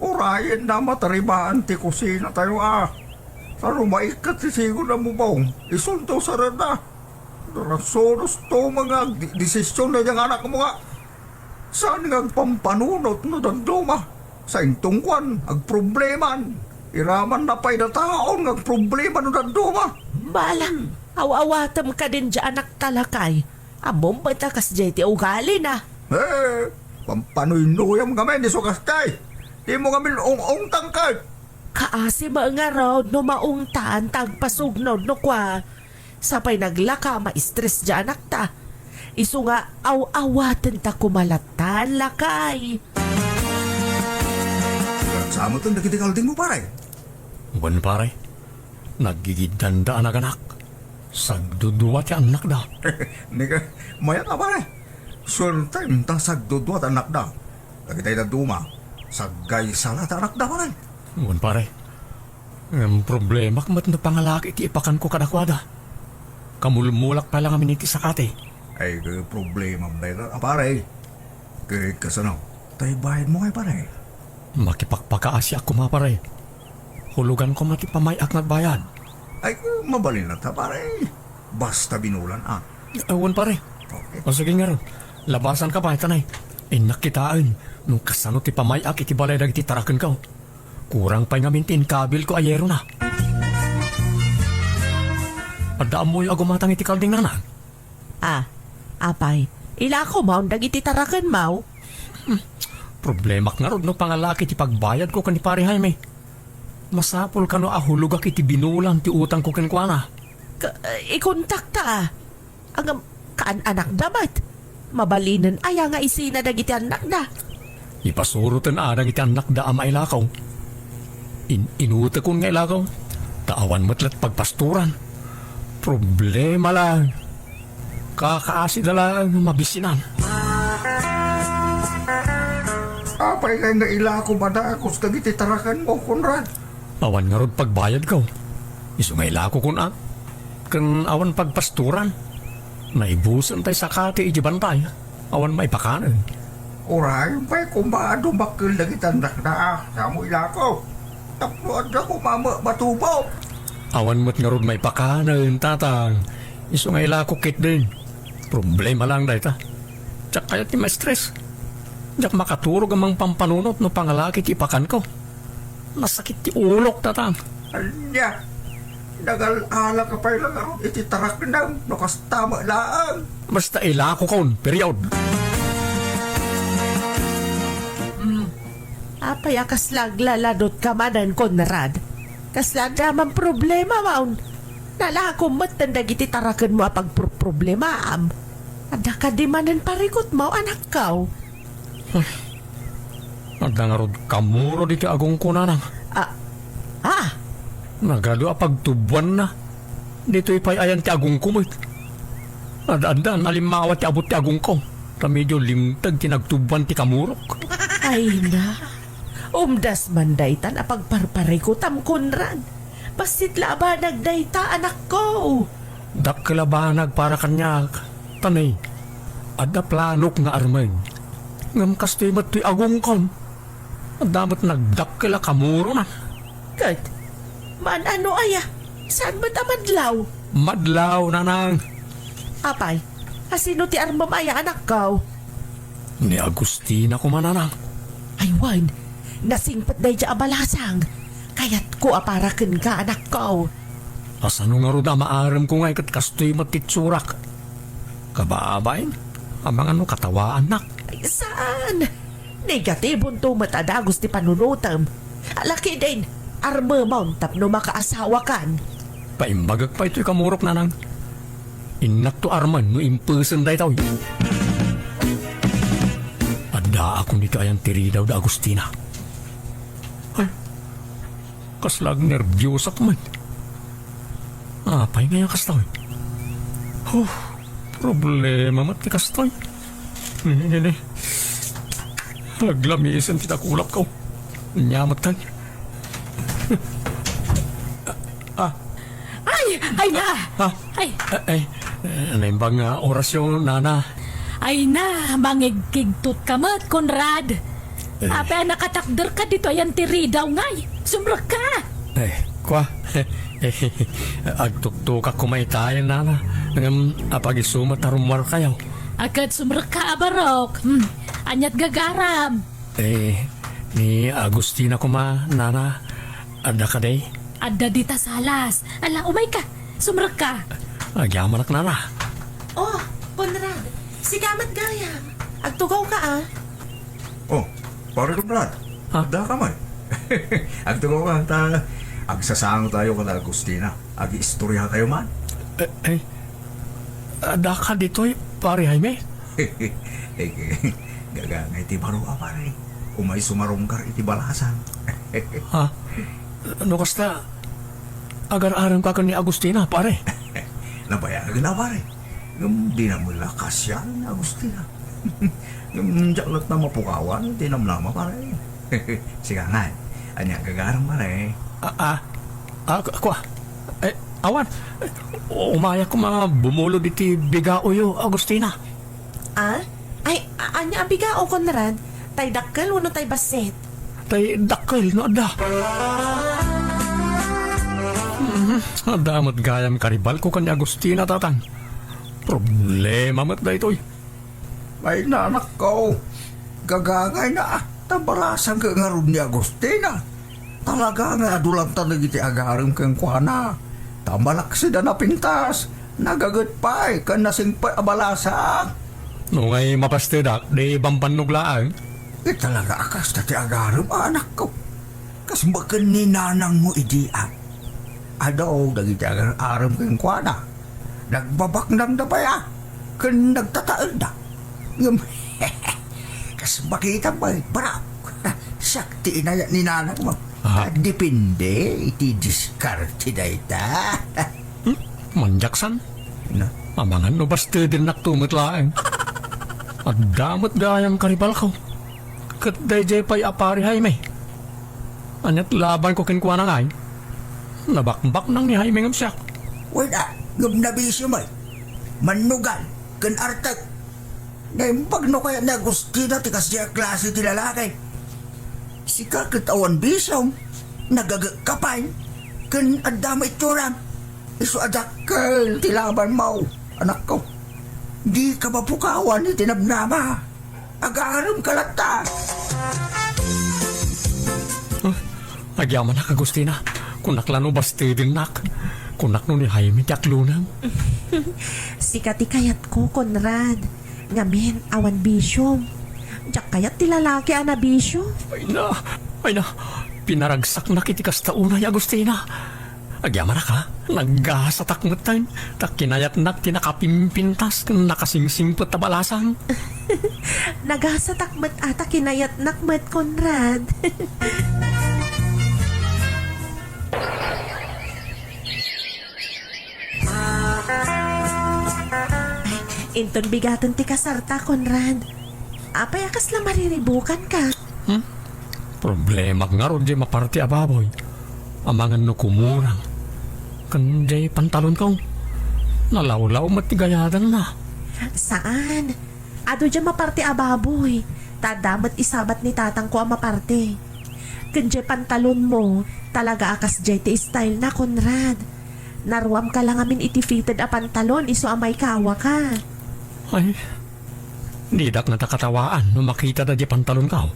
Urayenna mataribaan ti kusinatayo a. Ta no maikkat ti sigud a bubong, isunto sarenda. Rasunos to nga agdesisyon daydi nga anakmo nga saan nga agpampanunot no dadduma. Sainto ngkuan, agprobleman. Iramanna pay dataon nga agproblema no dadduma. Bala, hmm. Aw-awatem kadin diay anakta, lakay. Ammom met a kasdiay ti ugalina. Eh, pampanuynuyam ngamin isu kasdiay. Dimo ngamin ung-ungtang ket. Kaasi met ngarud no maungtan ta agpasugnod no kua. Sapay naglaka, ma-stress diay anakta. Isu nga aw-awatenta koma latta, lakay. Sa met dagiti kaldingmo, pare? Wen, pare. Naggigiddanda a naganak. Sagdudua ti annakda. Mayat a, pare. Suertem ta sagdudua ti annakda. Dagitay dadduma, saggaysa la ti annakda, pare. Wen, pare. Ngem problemak met no pangalaak iti ipakanko kadakuada. Kamulmulak pay la ngamin iti sakati. Ay, problemam dayta, a, pare. Ket kasano? Tay bayadmo ngay, pare? Makipakpakaasiak koma, pare. Hulugan koma ti pamay-ak nga agbayad. Ay, mabalin latta, pare. Basta binulan, a. Awan, pare. Okay. O, sige ngarud. Labasan ka pay, tanay. Innak kitaen no kasano ti pamay-ak iti balay dagiti tarakenko. Kurang pay ngamin ti inkabilko a yerona. Adda ammoyo a gumatang iti kalding, nanang? Ah, apay, ilako maon dagiti tarakenmo? Hmm, problemak ngarud no pangalaak iti pagbayadko ken ni Pare Jaime. Masapul kano a hulogak iti binulan ti utangko kenkuana. Ka-, ikontakta, a. Ngem, kaan-anakda met? Mabalinen aya nga isina dagiti annakda? Ipasuroten a dagiti annakda a mailako. In-inutekon nga ilako, ta awan met la ti pagpastoran. Problema la. Kakaasida la nga mabisinan. Apay ngay nga ilako madagus dagiti tarakenmo, Conrad? Awan ngarud pagbayadko. Isu nga ilakokon a. Ken awan pagpastoran. Naibusen tay sakati idiay bantay. Awan maipakanen. Uray pay koma a dumakkel dagiti annakna, a, samo ilako. Tapno adda koma met matubo. Awan met ngarud maipakanen, tatang. Isu nga ilako ketdin. Problema laeng dayta. Diak kayat ti ma-stress. Diak makaturog a mangpampanunot no pangalaki ti ipakanko. Nasakit ti ulok, tatang. Ania? Nagal-ala ka pay la ngarud iti taraknam no kasta met laeng. Basta ilakokon, period. Hmm. Apay a kasla aglaladotka manen, Conrad? Kasla adda man problema, maun? Nalakom metten dagiti tarakenmo a pagproproblemaam. Adda kadi manen parikutmo, anakko? Ay, adda ngarud kamuro ditoy agongko, nanang. Ah, ah. Nagadu a pagtuboanna. Ditoy pay ayan ti agongko met. Ad-adda, nalimmawa ti abut ti agongko. Ta medio limteg ti nagtuboan ti kamurok. Ay na. Umdas man daytan a pagparparikutam, Conrad. Bassit la a banag dayta, anakko. Dakkel a banag para kaniak, ta nay, adda planok nga armen. Ngem kastoy met toy agongkom. Adda met nagdakkel a kamuronan. Ket, maan-ano aya? Saan met a madlaw? Madlaw, nanang. Apay, a sino ti armem aya, anakko? Ni Agustina koma, nanang. Ay wen, nasingpet daydiay a balasang. Kayatko a para kenka, anakko. Kasano ngarud a maaremko ngay ket kastoy met ti itsurak? Kababain, amangan no katawaannak. Ay, saan? Negatibonto met a dagus ti panunotem. Lakidin, armemon tapno makaasawakan. Paimbagek pay toy kamurok, nanang. Innakto armen no impesen daytoy. Addaakon ditoy ayan ti ridaw da Agustina. Ay, kasla agnerbiosak met. Apay ngay a kastoy? Huh, problema met ti kastoy. Ni, ni, ni. Aglamisen ti dakulapko. Ania met kay? Ah. Ay, ay na! Ah. Ay. Ay, ay, naimbag nga orasyo, nana. Ay na, mangigkigtot ka met, Conrad. Eh. Apay a nakatakder ka ditoy ayan ti ridaw ngay? Sumrekka! Eh, kua. Agtuktukak koma itayen, nana. Ngem, apag-isu met a rummuarkayo. Aket sumrekka a barok. Hmm, aniat gagaram? Eh, ni Agustina koma, nana, adda kadi? Adda dita salas. Ala, umayka. Sumrekka. Agyamanak, nana. Oh, Conrad, sika met gayam. Agtugawka, ah. Oh, Pare Conrad, Ha? Adda ka man. Agtugawka, ta agsasangotayo ken Agustina. Agiistoriatayo man. Eh, eh, adda ka ditoy, Pare Jaime? Eh, gagangay ti baro a, pare. Umay sumarunggar iti balasang. Ha? No kasta, agar-arem ka ken ni Agustina, pare? Nabayagen a, pare. Ngem dina met la kasian ni Agustina. Ngem diak latta mapukawan ti namnama, pare. Sika ngay, ania gagaram, pare? Ah, ah. Ah, ku-, kua. Eh, awan. Umayak koma bumulod iti bigaoyo, Agustina. Ah? Ay, a-, ania a bigao, Conrad? Tay dakkel wenno tay bassit? Tay dakkel, no adda. Mhm. Adda met gayam karibalko ken ni Agustina, tatang. Problema met daytoy. Ay, nanakko. Gagangayna, ta balasang ket ngarud ni Agustina. Talaga nga adu latta dagiti agarem kenkuana. Ta malaksid a napintas, nagaget pay ken nasingpet a balasang. No ngay mapastedak, di bambannog laeng. Eh, talaga a kasta ti agarem, anakko. Kas baken ni nanangmo idi, a. Adu dagiti agar-arem kenkuana. Nagbabaknangda pay, a, ken nagtataelda. Ngem, kas makita pay, barok. Siak ti inayat ni nanangmo. Ah. Depende iti diskarte dayta. Hmm? Manjaksan? Na? Amangan no bastedennakto met laeng. Adda met gayam karibalko. Ket daydiay pay a Pare Jaime. Aniat labanko kenkuana ngay? Nabakbaknang ni Jaime ngem siak. Wen a, ngem nabisio met. Mannugan ken artek. Naimbag no kayat ni Agustina ti kasdiay a klase ti lalaki. Sika ket awan bisiom, nagagekka pay, ken adda met itsuram. Isu a dakkel ti labanmo, anakko. Dika mapukawan iti namnama. Agarem ka latta. Ah, agyamanak, Agustina. Kunak la no bastedennak. Kunak no ni Jaime ti aklonem. Sika ti kayatko, Conrad. Ngamin, awan bisiom. Diak kayat ti lalaki a nabisio. Ay na, ay na. Pinaragsaknak iti kasta unay, Agustina. Agyamanak, ha? Nagasatak metten, ta kinayatnak ti nakapimpintas ken nakasingsingpet a balasang. Nagasatak met a ta kinayatnak met, Conrad. Inton bigaten ti kasarta, Conrad. Apay a kasla mariribukanka? Hmm? Problemak ngarud diay maparti a baboy. Amangan no kumurang. Ken diay pantalonko. Nalawlaw met ti gayadanna. Saan? Adu diay maparti a baboy. Ta adda met isabat ni tatangko a maparti. Ken diay pantalonmo, talaga a kasdiay ti style na, Conrad. Naruamka la ngamin iti fitted a pantalon, isu a maikawaka. Ay, didak ngata katawaan no makita daydiay pantalonko.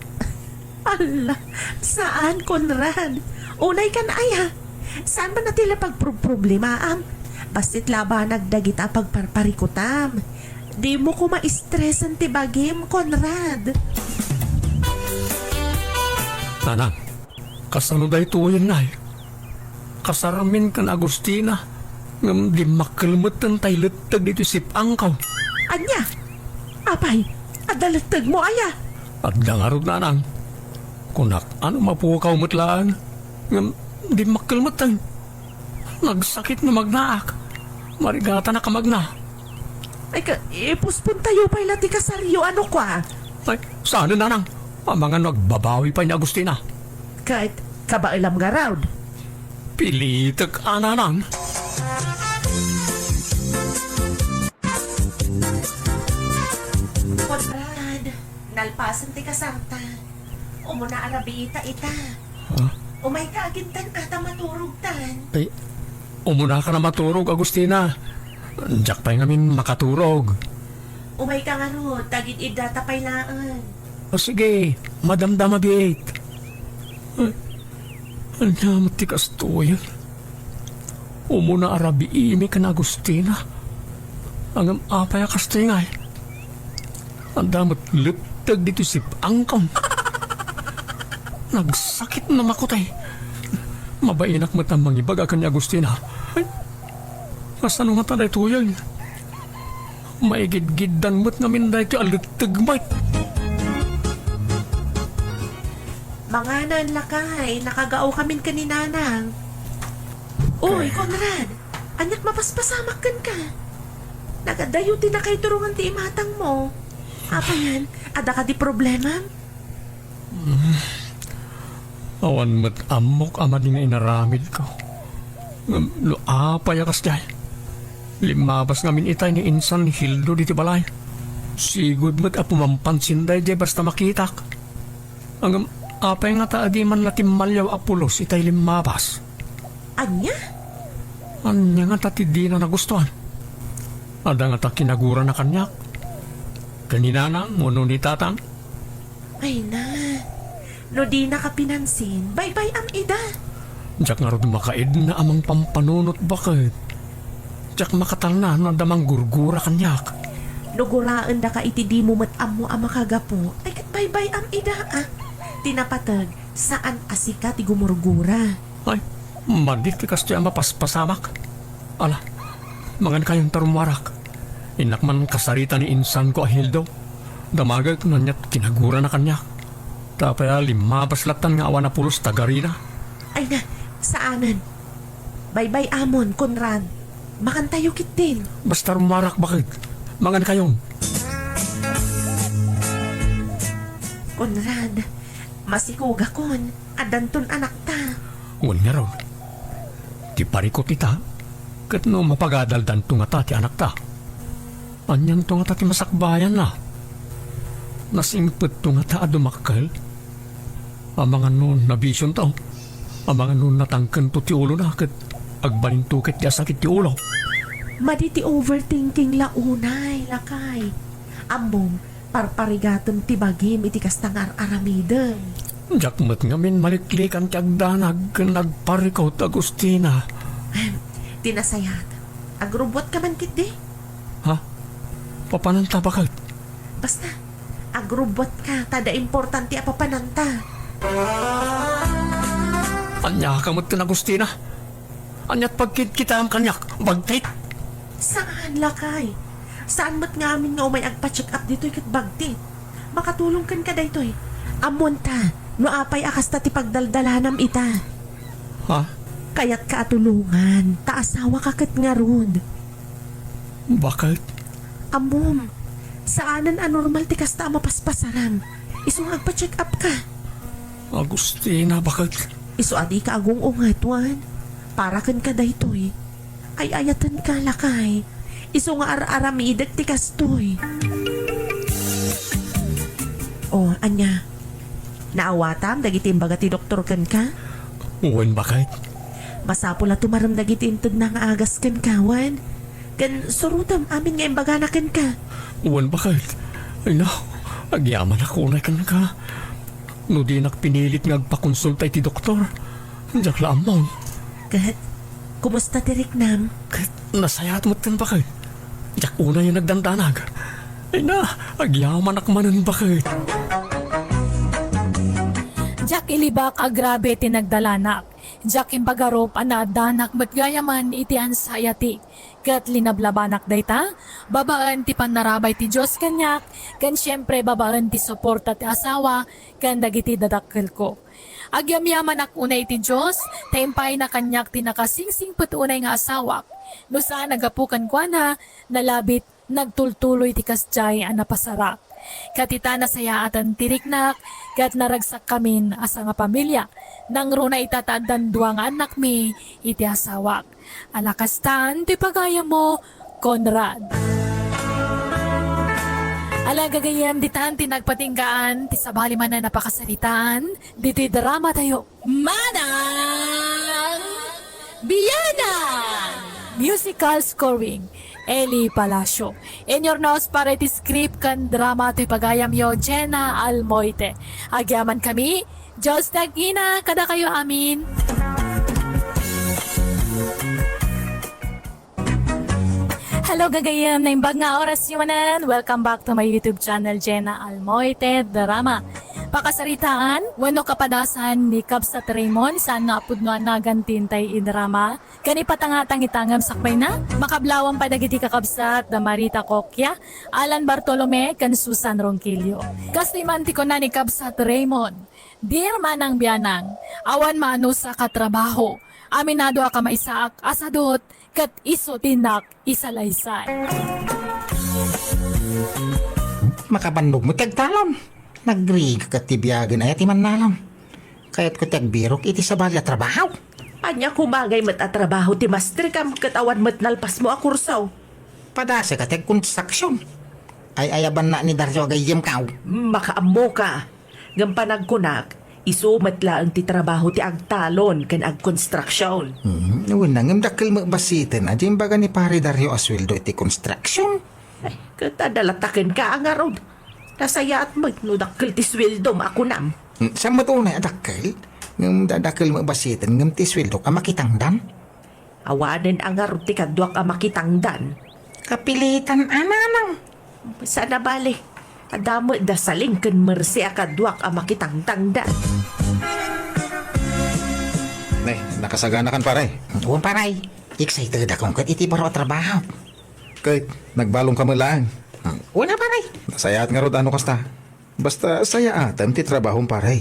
Alla, saan, Conrad? Unay kan aya. Saan man a ti la pagproproblemaam? Bassit la a banag dagita a pagparparikutam. Dimo koma stresen ti bagim, Conrad. Nanang, kasano daytoyen, nay? Kasarmin ken Agustina, ngem dimmakkel metten tay letteg ditoy sip-angko. Ania? Apay, adda lettegmo aya? Adda ngarud, nanang. Kunak, ano mapukaw met laeng, ngem dimmakkel metten. Nagsakit no magnaak. Marigatanak a magna. Ay, ka, ipuspon tayo pay la ti kasaryo, ano kwa? Ay, saan, nanang? Amangan no agbabawi pay ni Agustina. Ket, kabaelam ngarud. Pilitek a, nanang. Conrad, nalpasen ti kasarta. Umuna a rabiita ita. Ha? Umayka agidtan a ta maturogtan. Ay, umunaka a maturog, Agustina. Diak pay ngamin makaturog. Umayka ngarud, ta agid-iddata pay laeng. O sige, madamdama biit. Ay, ania met ti kastoyen? Umuna a rabiimi ken Agustina. Ngem apay a kastoy ngay? Adda met letteg ditoy sip-angko. Nagsakit no makutay. Mabainak met a mangibaga ken ni Agustina. Ay, kasano ngata daytoyen? Maigidgiddan met ngamin daytoy a letteg met. Manganan, lakay, nakagaokamin ken ni Nanang. Uy, Conrad, aniak mapaspasamak kenka? Nagadayo ti nakaiturongan ti imatangmo. Apayan, adda kadi problemam? Mm. Awan met ammok a madi nga inaramidko. Ngem no apay a kasdiay, limmabas ngamin itay ni insan Hildo ditoy balay. Sigud met a pumampansin daydiay basta makitak. Ngem apay ngata a di man la timmaliaw a pulos itay limmabas? Ania? Ania ngata ti dina nagustuan? Adda ngata kinagurana kaniak? Ken ni Nanang wenno ni Tatang? Ay na, no dinaka pinansin, baybay-am ida. Diak ngarud makaidna a mangpampanunot baket. Diak makatalna no adda manggurgura kaniak. No guraendaka iti dimo met ammo a makagapu, ay ket baybay-am ida, a. Ti napateg, saan a sika ti gumurgura. Ay, madi ti kastoy a mapaspasamak. Ala, mangankayon ta rummuarak. Innak man kasarita ni insanko a Hildo. Damagek no aniat kinagurana kaniak. Ta apay a limmabas lattan nga awan a pulos ta garina. Ay na, saanen. Baybay-amon, Conrad. Mangantayo ketdin. Basta rummuarak baket. Mangankayon. Conrad, masikugakon. Addanton anakta. Wen ngarud, ti parikut ita, ket no mapagadaldanto ngata ti anakta, anianto ngata ti masakbayanna? Nasingpetto ngata a dumakkel? Amangan no nabisionto? Amangan no natangkento ti ulona ket agbalinto ket ti asakit ti ulo? Madi ti overthinking la unay, lakay. Ammom, parparigatem ti bagim iti kasta nga ar-aramidem. Diak met ngamin maliklikan ti agdanag ken agparikut, Agustina. Ahem, ti nasayaat. Agrubbuatka man ketdi? Ha? Papananta baket? Basta, agrubbuatka, ta adda importante a papananta. Ania ka met ken Agustina? Aniat pagkitkitaem kaniak? Bagtit? Saan, lakay. Saan met ngamin nga umay agpa-check up ditoy ket bagtit. Makatulong kenka daytoy. Ammonta, no apay a kasta ti pagdaldalanam ita. Ha? Kayatka a tulongan, ta asawaka ket ngarud. Baket? Ammom, saanen a normal ti kasta a mapaspasaram. Isu nga agpa-check up ka. Agustina, baket? Isu a dika agung-unget, wen? Para kenka daytoy. Ay-ayatenka, lakay. Isu nga ar-aramidek ti kastoy. O, ania? Naawatam dagiti imbaga ti doktor kenka? Wen, baket. Masapul a tumarem dagiti intedna nga agas kenka, wen? Ken surotem amin nga imbagana kenka. Wen, baket. Ay, no. Agyamanak unay kenka. No dinak pinilit nga agpakonsulta iti doktor, diak la ammon. Ket, kumusta ti riknam? Ket, nasayaat met ken, baket. Diak unay a nagdandanag. Ay na, agyamanak manen, baket. Diak ilibak a grabe ti nagdalanak. Diak imbagarup a naaddanak met gayamen iti anxiety. Ket linablabanak dayta, babaen ti pannarabay ti Dios kaniak, ken siempre babaen ti suporta ti asawa ken dagiti dadakkelko. Agyamyamanak unay iti Dios, ta impayna kaniak ti nakasingsingpet unay nga asawak. No saan a gapu kenkuana, nalabit, nagtultuloy ti kasdiay a napasarak. Ket ita nasayaaten ti riknak, ket naragsakkamin a sangapamilia. Nangruna ita ta addan dua nga annakmi iti asawak. Ala kastan ti pagayammo, Conrad. Ala gagayem, ditan ti nagpatinggaan ti sabali manen a pakasaritaan ditoy drama tayo. Manang Biyanan! Musical scoring, Eli Palacio. Inyurnos para iti script ken drama ti pagayamyo, Jenna Almoite. Agyamankami, Dios ti agina kadakayo amin. Hello, gagayem. Naimbag nga oras yu manen. Welcome back to my YouTube channel, Jenna Almoite Drama. Pakasaritaan, wenno kapadasan ni Kabsat Raymond, saan nga a pudno a nagan ti intay idrama. Ken ipatangtang ita ngem sakbayna, makablawam pay dagiti kakabsat da Marita Coquia, Alan Bartolome, ken Susan Ronquillo. Kastoy man ti kuna ni Kabsat Raymond, Dear Manang Bianang, awan maanusaka a trabaho. Aminado a kamaysaak a sadut, ket isu ti innak isalaysay. Makabannog met ti agtalon. Nagrigat ti biagen aya ti mannalon. Kayatko ti agbirok iti sabali a trabaho. Ania kumagay met a trabaho ti mastrikam ket awan met nalpasmo a kurso? Padasek a ti agkonstruksyon. Ay-ayabanna ni Dario a gayyemkaw. Makaammoka. Ngem panagkunak, isu met laeng ti trabaho ti agtalon ken agkonstruksyon. Hmm, wenno ngem dakkel met basiten a di imbaga ni Pare Dario a sueldo iti konstruksyon. Ay, ket adda la ta kenka a ngarud. Nasayaat met no dakkel ti sueldom a kunam. Hmm, saan met unay a dakkel? Ngem da-, dakkel met basiten ngem ti sueldok a makitangdan. Awanen a ngarud ti kaduak a makitangdan. Kapilitan a nanang. Saan a bale. Adda met da Saling ken Mercy a kaduak a makitangtangdan. Ne, nakasaganakan, pare. Wen, pare. Excited akon ket iti baro a trabaho. Ket, nagbalong ka met laeng. Wen a, pare. Nasayaat ngarud a no kasta. Basta sayaatem ti trabahom, pare.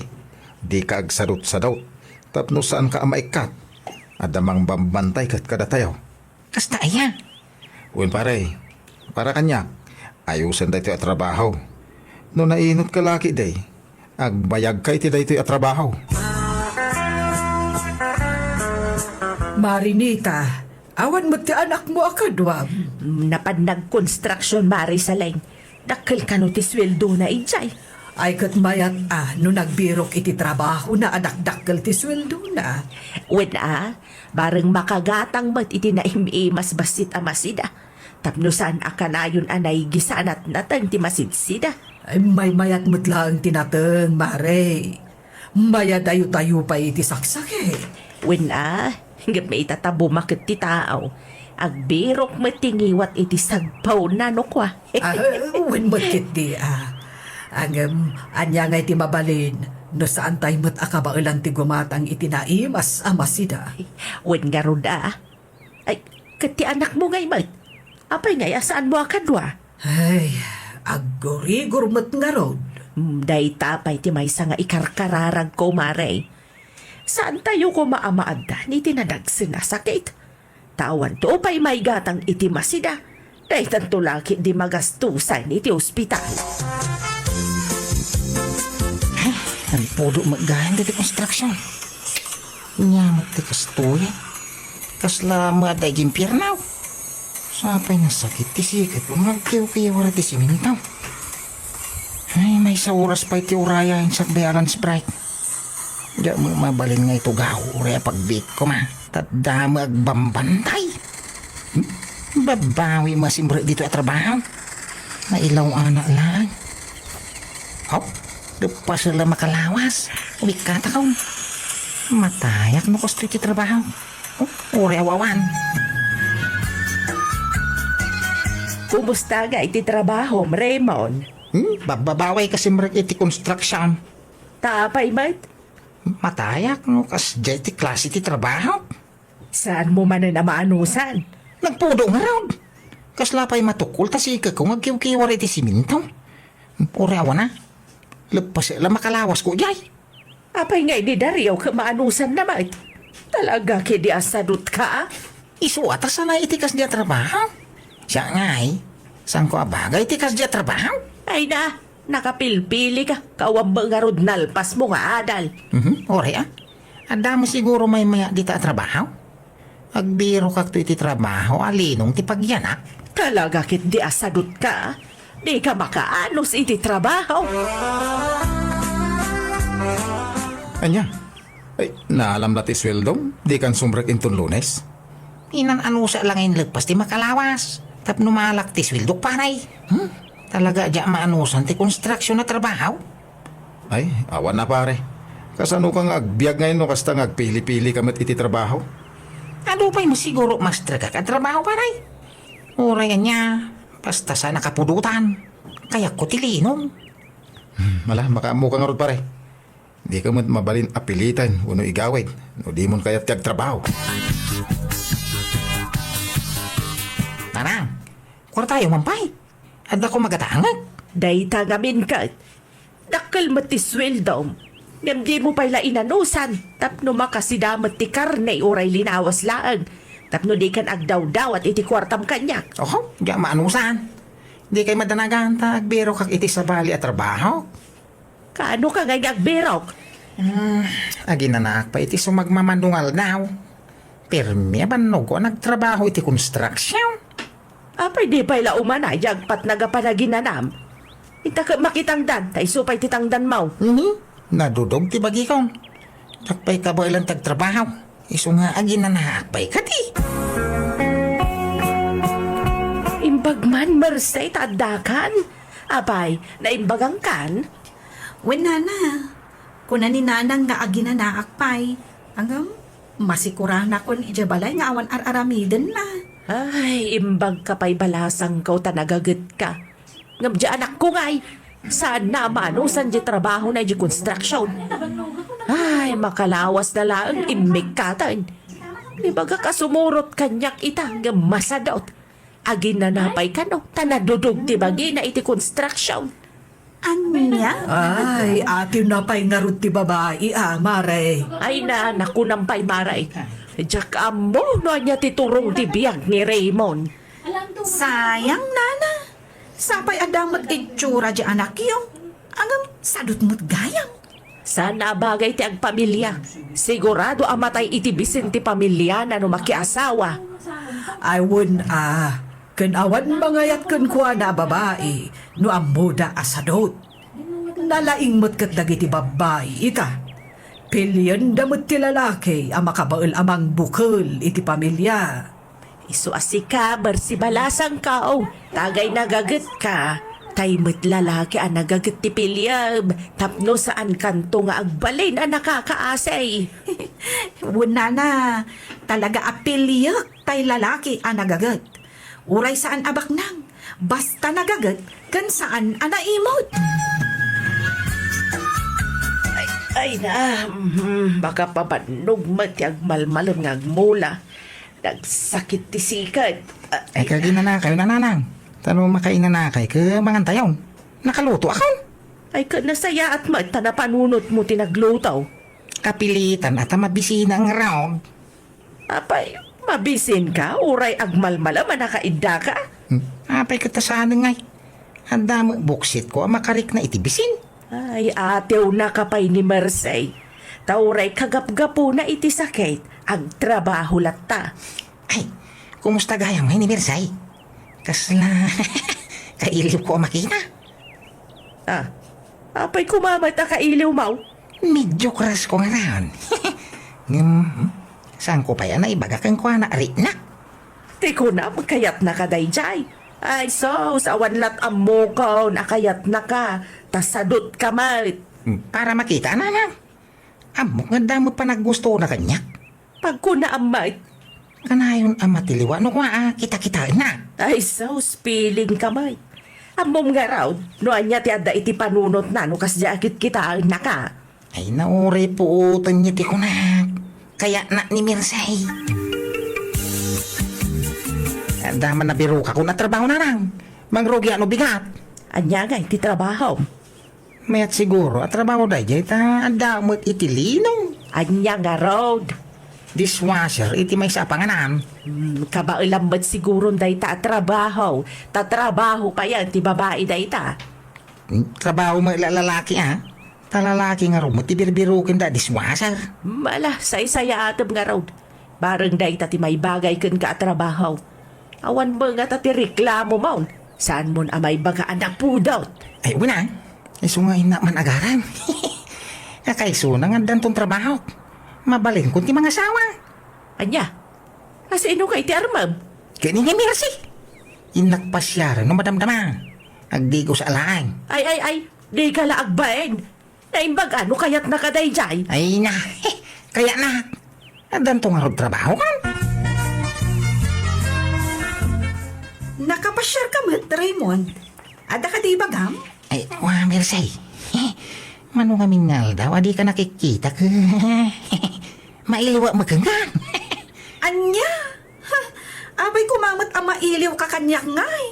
Dika agsadutsadut tapno saanka a maikkat. Adda mangbambantay ket kadatayo. Kasta aya? Wen, pare. Para kaniak, ayosen daytoy a trabaho. No nainut ka la ketdi, agbayagka iti daytoy a trabaho. Marinita, awan met ti anakmo a kaduam? Napan nagkonstruksyon, Mari Saleng. Dakkel kano ti sueldona idiay? Ay, ket mayat a no nagbirok iti trabahona a dakdakkel ti sueldona. Wen a, bareng makagatang met iti naim-imas bassit a masida. Tapno saan a kanayon a naigisan a nateng ti masidsida. Ay, maymayat met laeng ti nateng, Mare. Mayadayo-dayo pay iti saksakit. Wen a, ngem ita ta bumaket ti tao, agbirok met ti ngiwat iti sagpawna no kua. Ah, wen met ketdi, ah. Ngem, ania ngay ti mabalin no saantay met a kabaelan ti gumatang iti naimas a masida? Wen ngarud, ah. Ay, ket ti anakmo ngay met? Apay ngay a saanmo a kadua? Ay, aggurigor met ngarud. Hmm, dayta pay ti maysa nga ikarkararagko, Mare. Saantayo koma a maaddan iti nadagsen a sakit. Ta awanto pay maigatang iti masida. Daytanto la ketdi magastusan iti ospital. Ay, nagpudo met gayam daytoy construction. Ania met ti kastoy? Kasla maadda iti impierno. Sapay nasakit ti siket, ngagkiwkiwar ti siminto. Ay, maysa oras pay ti uraya, insak bay a lunch break. Diak met mabalin nga itugaw, uray a pagbiit koma. Ta adda met agbambantay. Hmm? Babawi met a simrek ditoy a trabaho. Nailaw-anak laeng. Hop, leppes la makalawas. Umikkatakom. Matayak no kastoy ti trabaho. Oh, uray awan. Kumusta ngay ti trabahom, Raymond? Hmm? Bababaway ka simrek iti construction. Ta apay met? Matayak no kasdiay ti klase ti trabaho. Saanmo manen a maanusan? Nagpudo ngarud. Kasla pay matukol ta sikeko nga agkiwkiwar iti siminto. Uray awan a. Leppes la makalawasko diay. Apay ngay ni Dario ket maanusanna met? Talaga ketdi a sadutka, a? Isu a ta sanay iti kasdi a trabaho. Siak ngay, saanko a bagay iti kasdi a trabaho? Ay na, nakapilpili ka, kawan met ngarud nalpasmo nga adal. Mhm, uray a. Adda met siguro maymayat dita a trabaho? Agbirokakto iti trabaho a linong ti pagyanak. Talaga ketdi a sadutka, a? Dika makaanus iti trabaho. Ania? Ay, naalam la ti sueldom? Dikan sumrek inton Lunes? Inan-anusak la nga inleppas ti makalawas. Tapno malak ti sueldok, pare. Hmm? Talaga a diak maanusan ti construction a trabaho? Ay, awan a, pare. Kasano ka nga agbiag ngay no kasta nga agpili-pili ka met iti trabaho? Adu pay met siguro master ka ka trabaho, pare. Uray ania, basta saan a kapudotan. Kayatko ti linong. Hmm, ala, makaammo ka ngarud, pare. Di ka met mabalin a piliten wenno igawid no dimon kayat ti agtrabaho. Nanang, kuartayo man pay. Adda ko magatangek. Dayta ngamin ket. Dakkel met ti sueldom. Ngem dimo pay la inanusan tapno makasida met ti karne uray linawas laeng. Tapno dikan agdawdawat iti kuartam kaniak. Oho, diak maanusan. Dikay madanagan ta agbirokak iti sabali a trabaho. Kaano ka ngay nga agbirok? Hmm, aginanaak pay iti sumagmamano nga aldaw. Pirmi a bannogko a nagtrabaho iti construction. Apay di pay la umana, yagpatna gapan aginanam. Inta ket makitangdan, ta isu pay ti tangdanmo. Mhm. Nadudog ti bagikon. Diak pay kabaelan ti agtrabaho. Isu nga aginanaak pay kadi. Imbag man, Merced, ta addakan. Apay, naimbagankan? Wen, nana. Kuna ni nanang nga aginanaak pay. Ngem, masikuranakon idiay balay nga awan ar-aramidenna. Ay, imbag ka pay balasangko ta nagagetka. Ngem di anakko ngay, saanna a maanusan di trabahona idiay construction. Ay, makalawas na laeng immikkaten. Ibagak a sumurot kaniak ita, ngem masadot. Aginana pay kano, ta nadudog ti bagina iti construction. Ania? Ay, atin na pay ngarud ti babai, a, Mare. Ay na, nakunam pay, Mare. Diak ammo no ania ti turong ti biag ni Raymond. Sayang, nana. Sapay adda met itsura di anakyo. Ngem, sadut met gayam. Saan a bagay ti agpamilia. Sigurado a matay iti bisin ti pamiliana no makiasawa. Ay, wen a, Ken awan mangayat kenkuana a babai no ammoda a sadut. Nalaing met ket dagiti babbai ita. Pilienda met ti lalaki a makabael a mangbukel iti pamilia. Isu a sika, Mercy Balasangko, tagay nagagetka. Tay met lalaki a nagaget ti piliem tapno saankanto nga agbalin a nakakaasi. Wen nana, talaga a piliek tay lalaki a nagaget. Uray saan a baknang, basta nagaget ken saan a naimot. Ay, ay na, mhm, makapabannog met ti agmalmalem nga agmula. Nagsakit ti sikat. Ah, Ay, ay, kaginanakayo, nanang. Tano makainanakay, ke mangantayon. Nakaluto akon. Ay, ket nasayaat met ta napanunotmo ti nagluto. Kapilitan a ta mabisina nga raog. Apay, mabisinka, uray agmalmalem a nakaiddaka? Hmm, apay ket ta saan ngay? Adda met buksitko a makarikna iti bisin. Ay, atewnaka pay ni Mercy. Ta uray kagapgapuna iti sakit, agtrabaho latta. Ay, kumusta gayam ngay ni Mercy? Kasla kailiwko a makita. Ah, apay koma met a kailiwmo? Medyo crush ko ngarud. Ngem, hmm, saanko pay a naibaga kenkuana a riknak. Ti kunam, kayatnaka daydiay. Ay sus, awan lat' ammokon a kayatnaka, ta sadutka met. Hmm, para makita, nanang. Ammok nga adda met panaggustona kaniak. Pagkunaam met. Kanayon a matiliwa no kua a kitakitaenna. Ay sus, pilingka met. Ammom ngarud no ania ti adda iti panunotna no kasdiay a kitkitaennaka. Ay, nauray puoten iti kunak. Kayatnak ni Mercy. Adda man nabirokakon a trabaho, nanang. Mangrugiak no bigat. Ania ngay ti trabahom? Mayat siguro a trabaho daydiay ta adda met iti lino. Ania ngarud? Dishwasher iti maysa a panganan. Hmm, kabaelam met siguron dayta a trabaho. Ta trabaho payen ti babai dayta. Hmm, trabaho met la lalaki, a? Ta lalaki ngarud met ti birbirokenda a dishwasher. Mala, saysayaatem ngarud. Bareng dayta ti maibagay kenka a trabaho. Awan met ngata ti reklamomon. Saanmon a maibaga a napudot. Ay, wen a. Isu nga innak man agaram. Nakaisuna nga addanton trabaho. Mabalinkon ti mangasawa. Ania? Asino ngay ti armem? Ken ni Mercy. Innak pasiaren no madamdama. Agdigos a laeng. Ay, ay, ay. Dika la agbain. Naimbag a no kayatnaka daydiay? Ay na, kayatnak. Addanto ngarud trabaho kan? Nakapasiarka met, Raymond. Adda kadi ibagam? Ay, wa, Mercy. Mano ngamin nga aldaw a dika nakikita ket mailiwak met kenka. Ania? Ha, apay koma met a mailiwka kaniak ngay?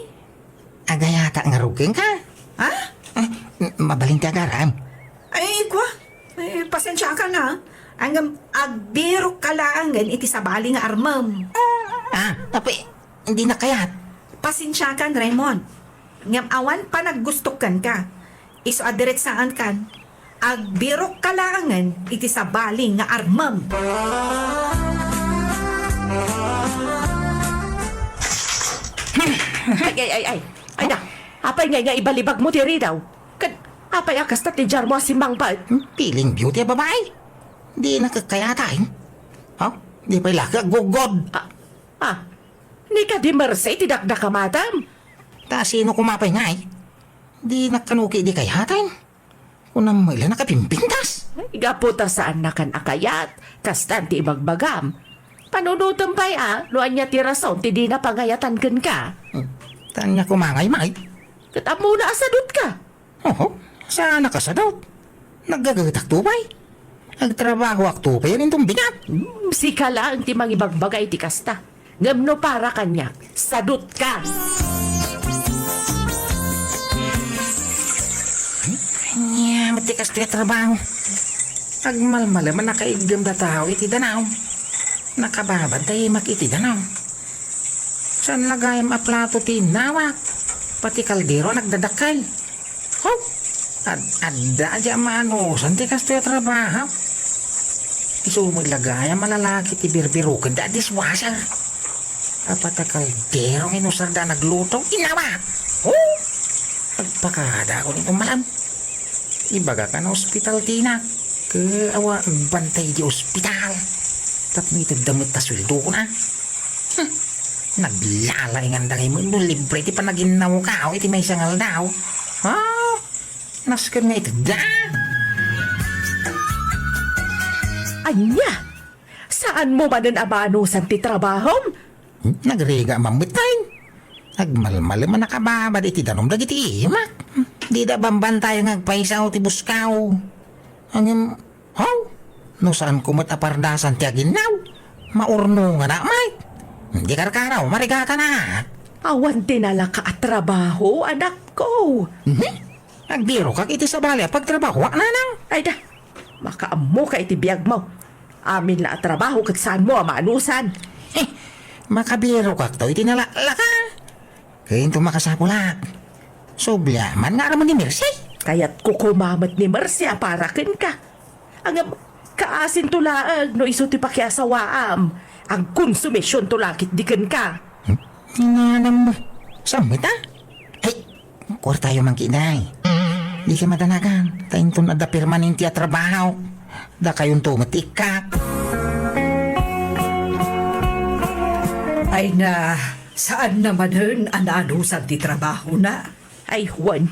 Agayatak ngarud kenka. Ha? Ah, m-, mabalin ti agaram. Ay, kua. Ay, pasensiakan, a. Ngem agbirokka laengen iti sabali nga armem. Ah, apay, dinak kayat. Pasensiakan, Raymond. Ngem awan panaggustok kenka. Isu a diretsaankan. Agbirokka laengen iti sabali nga armem. Ay, ay, ay, ay. Ay na, apay ngay nga ibalibagmo ti ridaw? Ket apay a kasta ti diarmo a simmangpet? Hmm, feeling beauty a babai. Dinak kayatay. Ha? Di pay la ka aggugod. Ah, ah. Ni kadi Mercy ti dakdakamatem? Ta sino koma pay ngay? Dinak kano kadi kayatay. Kunam met la nakapimpintas. Ay, gapu ta saannakan a kayat, kastan ti ibagbagam. Panunotem pay a, no ania ti rason ti dina pangayatan kenka. Hmm. Ta ania koma ngay, May? Ket ammona a sadutka. Oho, saan a kasadut? Naggagetak to pay. Nagtrabahoak to pay, inton bigat. Hmm, sika laeng ti mangibagbaga iti kasta. Ngem no para kaniak, sadutka. Ania met ti kastoy a trabaho? Agmalmalem a nakaiggemda tao iti danaw. Nakababad ta imak iti danaw. Saan la gayam a plato ti innawak? Pati kaldero a nagdadakkel. Ho! Ad-, adda a di amanusan ti kastoy a trabaho. Isu met la gayam a lalaki ti birbirokenda a dishwasher. Apat a kaldero nga inusarda a nagluto. Inawa! Oh! Agpakada ako ni kumalam. Ibaga ka na ospital, Tina. Ke awa, agbantay di ospital. Tapno itedda met ta sueldo ko na. Hmm. Naglalaingan da ngay no libre ti panaginnaw ka, o iti maysa nga aldaw. Ha? Nasken nga itedda. Ania? Saan mo manen a maanusan ti trabahom? Hmm, nagriga man met tay. Nagmalmalem a nakababad iti danum dagiti imak. Dida bambantayan nga agpaysa ti buskaw. Ngem, haw? No saan ko met a pardasan ti aginnaw, maurnongan a met. Di karkaraw, marigatan a. Awan ti nalaka a trabaho, anakko. Mhm. Agbirokak iti sabali a pagtrabahoak, nanang. Ay da, makaammoka iti biagmo. Amin la a trabaho ket saanmo a maanusan. Eh, makabirokakto iti nalaklaka. Ken to makasapulak. Subli man nga aramon ni Mercy. Kayatko koma met ni Mercy a para kenka. Ngem, kaasinto laeng no isu ti pakiasawaam. Agkonsumisionto la ketdi kenka. Hmm? Nanam, saan met a? Ay, kuartayo man ketdi. Dika madanagan, ta inton adda permanente a trabaho, dakayonto met ti ikkak. Ay na, saan na manen a naanusan ti trabahona? Ay, wen,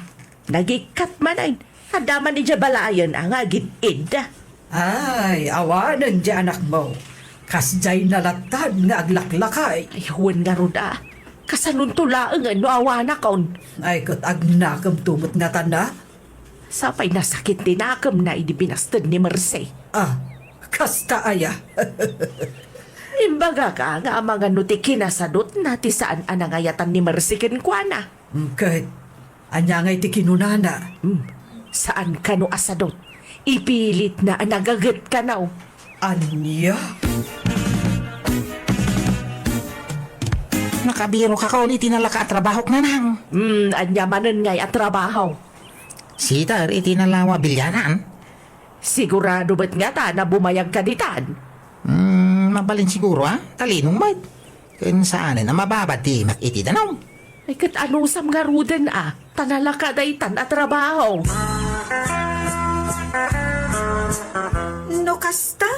nagikkat manen. Adda man idiay balayen a nga agid-id. Ay, awanen diay anakmo. Kasdiay na lattan nga aglaklakay. Ay, wen ngarud a. Kasanonto laengen no awanakon? Ay, ket agnakemto met ngatan a. Sapay nasakit ti nakemna idi binasted ni Mercy. Ah, kasta aya. Imbagaka nga amangan no ti kinasadutna ti saan a nangayatan ni Mercy kenkuana. Mm, ket ania ngay ti kinunana? Hmm, saan kano a sadut. Ipilitna a nagaget kano. Ania? Nakabirokakon iti nalaka a trabahok, nanang. Hmm, ania manen ngay a trabaho? Sider iti nalawa a bilianan. Sigurado met ngata a bumayagka ditan? Hmm, mabalin siguro, a. Talinong met. Ken saanen a mababad ti imak iti danum. Ay, ket anusam ngaruden a, ta nalaka daytan a trabaho. No kasta,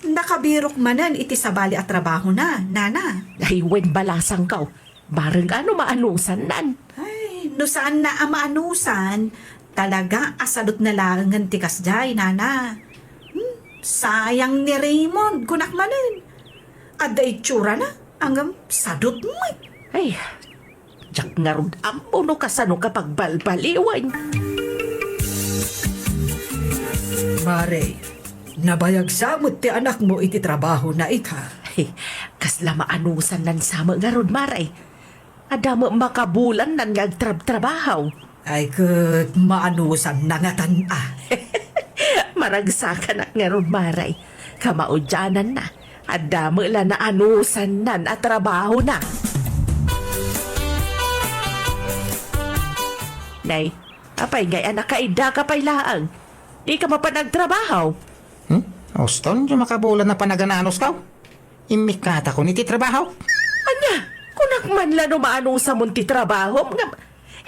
nakabirok manen iti sabali a trabahona, nana. Ay, wen, balasangko. Bareng a no maanusannan. Ay, no saanna a maanusan, talaga a sadutna laengen ti kasdiay, nana. Hmm, sayang ni Raymond, kunak manen. Adda itsurana, ngem sadut met. Ay, diak ngarud ammo no kasano ka pagbalbaliwen. Mare, nabayag sa met ti anakmo iti trabahona ita. Ay, kasla maanusannan sa met ngarud, Mare. Adda met makabulannan nga agtrabtrabaho. Ay, ket maanusanna ngatan a. Maragsakanak ngarud, Mare. Kamaudiananna, adda met la naanusannan a trabahona. Nay, apay ngay a nakaiddaka pay laeng? Dika mapan agtrabaho? Hmm? Uston, diay makabulan a panagan-anusko. Immikkatakon iti trabaho. Ania? Kunak man la no maanusamon ti trabahom, ngem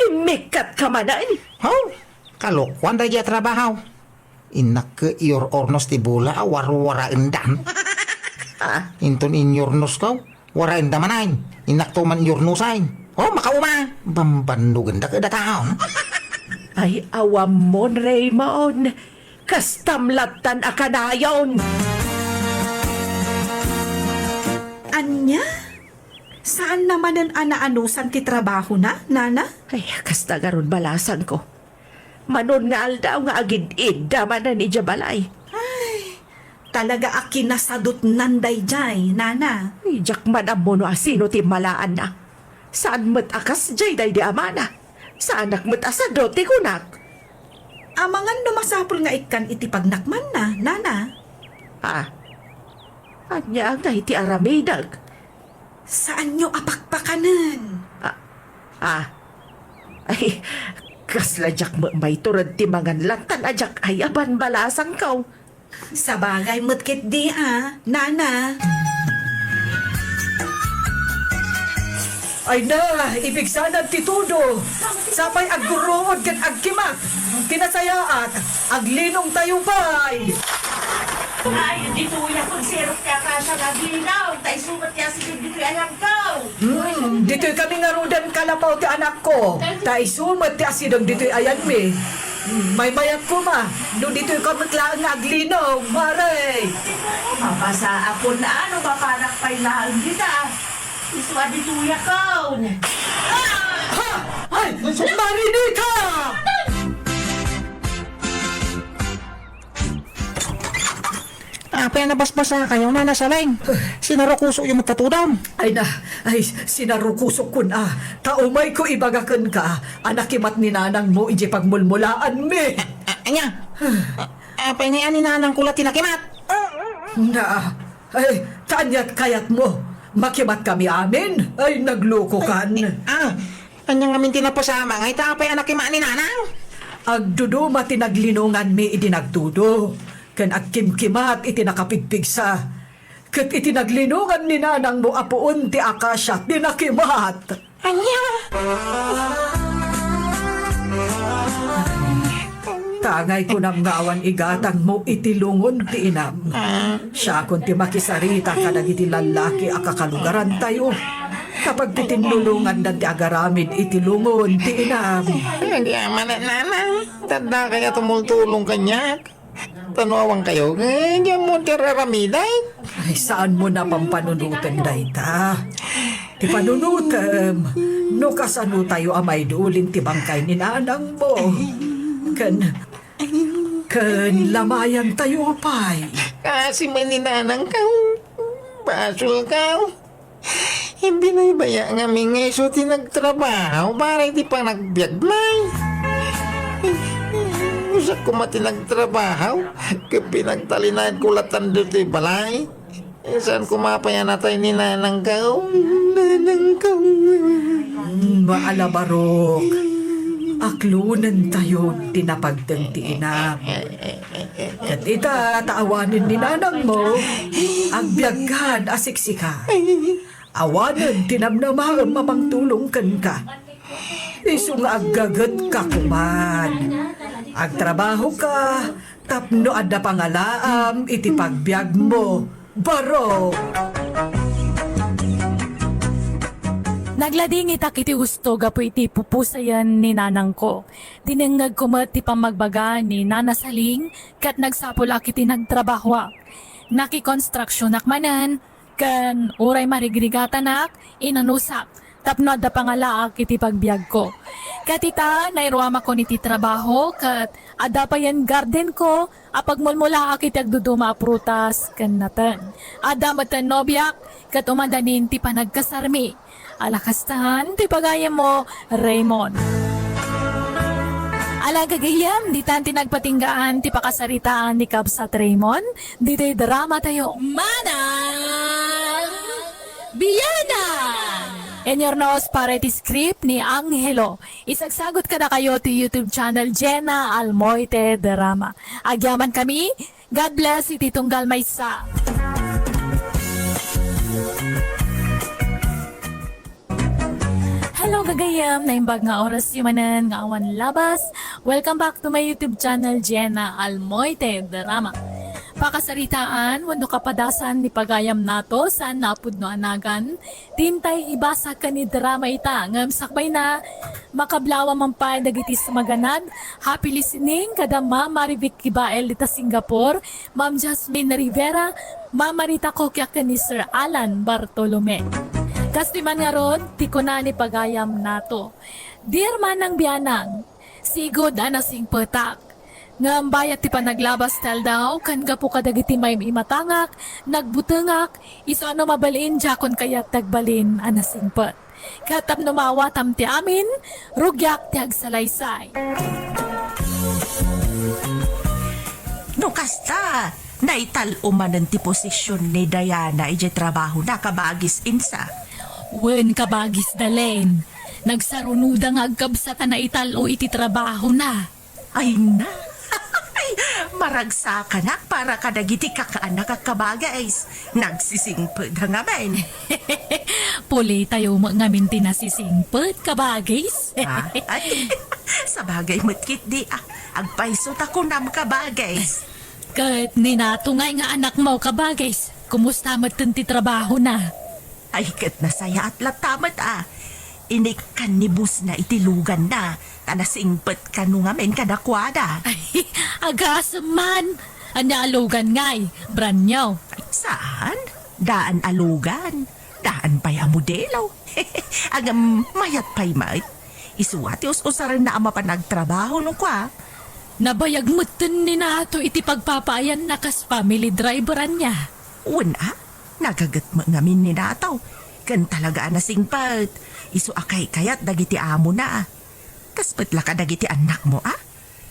immikkatka manen? Haw, kalokuan daydiay a trabaho. Innak ket iyor-ornos ti bola a warwaraendan. Ah. Inton inyornosko, waraenda manen. Innakto man iyornosen. O, makauma! Bambannogenda ket a taon. Ay, awammon, Raymond. Kastam lattan a kanayon. Ania? Saanna manen a naanusan ti trabahona, nana? Ay, kasta ngarud, balasangko. Manon nga aldaw nga agid-idda manen idiay balay. Ay, talaga a kinasadutnan daydiay, nana. Ay, diak man ammo no asino ti malaanna. Saan met a kasdiay daydi amana. Saanak met a sadut ti kunak. Amangan no masapul nga ikkan iti pagnakmanna, nana. Ah, ania ngay ti aramidek? Saanyo a pakpakanen. Ah, ah. Ay, kasla diak met maitured ti mangan lattan a diak ay-aban, balasangko. Sabagay met ketdi a, nana. Ay na, ibigsanan ti tudo. Sapay agguruod ket agkimat. Ti nasayaat, aglinong tayo pay. Ay, ditoy ako, sirok ti akasya nga aglinong. Ta isu met ti asideg ditoy ayanko. Hmm, ditoy kami ngaruden kalapaw ti anakko. Ta isu met ti asideg ditoy ayanmi. Hmm, maymayat koma, no ditoy ka met laeng nga aglinong, mare. Mapasa ako na, ano, mapanak pay laeng dita. Isu a ditoy ako. Ha! Ay, Marinita! Apay a nabasbasakayo, Nana Saleng? Sinarukusokyo met ta tudom. Ay na, ay, sinarukusok kun a. Ta umayko ibaga kenka, a nakimat ni nanangmo idiay pagmulmulaanmi. A-, a-, ania? A-, apay ngay a ni nanangko la ti nakimat? Na, ay, ta aniat kayatmo? Makimat kami amin? Ay, naglokokan. Ah, ania ngamin ti napasamak ngay ta apay a nakimat ni nanang? Agduduma ti naglinonganmi idi nagtudo. Ken agkimkimat iti nakapigpigsa. Ket iti naglinongan ni nanangmo a puon ti akasia ti nakimat. Ania? Ta ngay kunam nga awan igatangmo iti lungon ti inam. Siakon ti makisarita kadagiti lallaki a kakalugarantayo. Kapag ti tinlulungandan ti agaramid iti lungon ti inam. Ania manen, Nanang? Tadda kaya tumultulong kaniak? Ta no awan kayo, eh, diammo ti ar-aramidek. Ay, saanmo na pampanunoten dayta. Ti panunotem, no kasano tayo a maidulin ti bangkay ni nanangmo. Ken, ken lamayan tayo pay. Kasi man ni nanangko, basolko. Imbinaybaya ngamin nga isu ti nagtrabaho para iti panagbiagmi. Siak koma ti nagtrabaho, ket pinagtalinaedko latta ditoy balay. Saan koma pay a natay ni nanangko? Nanangko. Mm, maalabarok. Aklonentayon ti napagteng ti inam. Ket ita, ta awanen ni nanangmo, agbiagkan a siksika. Awanen ti namnamaem a mangtulong kenka. Isu nga aggagetka koman. Agtrabahoka tapno adda pangalaam iti pagbiagmo. Barok! Nagladingitak iti husto gapu iti pupusayen ni nanangko. Dinengngegko met ti pammagbaga ni Nana Saling ket nagsapulak iti nagtrabahoak. Nakikonstruksionak manen, ken uray marigrigatanak, inanusak tapno adda pangalaak iti pagbiagko. Ket ita, nairuamakon iti trabaho ket adda payen gardenko a pagmulmulaak iti agduduma a prutas ken nateng. Adda metten nobiak ket umadanin ti panagkasarmi. Ala kastan ti pagayammo, Raymond. Ala gagayyem, ditan ti nagpatinggaan ti pakasaritaan ni Kabsat Raymond, ditoy drama tayo. Manang Biana! Inyurnos para iti script ni Angelo. Isagsagot kadakayo ti YouTube channel Jenna Almoite Drama. Agyaman kami, God bless iti tunggal maysa. Hello, gagayam! Naimbag nga oras yu manen nga awan labas. Welcome back to my YouTube channel, Jenna Almoite Drama. Pakasaritaan wenno kapadasan ni pagayam nato, saan nga pudno a nagan, tintay ibasa ken idrama ita, ngem sakbay na, makablaaw man pay dagiti sumaganad. Happy listening kada Ma'am Marivic Kibael dita Singapore, Ma'am Jasmine Rivera, Ma'am Marita Coquia ken ni Sir Alan Bartolome. Kastoy man ngarud ti kuna ni pagayam nato. Dear Manang Bianang, sigud a nasingpetak. Ngem bayat ti panaglabas ti aldaw, ken gapu kadagiti maim-imatangak, nagbutengak, isu a no mabalin, diakon kayat ti agbalin a nasingpet. Ket tapno maawatam ti amin, rugiak ti agsalaysay. No kasta, naital-o manen ti posisyon ni Diana idiay trabahona, kabagis Insa. Wen, kabagis Dalen. Nagsarunoda nga agkabsat a naital-o iti trabahona. Ay na! Paragsakanak para kadagiti kakaanak a kabagis. Nagsisingpet da ngamin. Pulitayo met ngamin ti nasisingpet, kabagis. Ah, ay, sabagay met ketdi, ah. Agpayso ta kunam, kabagis. Ket ni Nato ngay nga anakmo, kabagis. Kumusta metten ti trabahona? Ay, ket nasayaat latta met, ah. Inikkan ni bossna iti luganna, ta nasingpet kano ngamin kadakuada. Ay, agasem man. Ania a lugan ngay, brand new? Saan? Daan a lugan. Daan pay a modelo. Ngem mayat pay met. Isu a ti us-usarenna a mapan agtrabaho no kua. Nabayag metten ni Nato iti pagpapaayanna kas family driver ania. Wen a, nagaget met ngamin ni Nato. Ken talaga a nasingpet. Isu a kaykayat dagiti amona. Kas met la kadagiti annakmo a?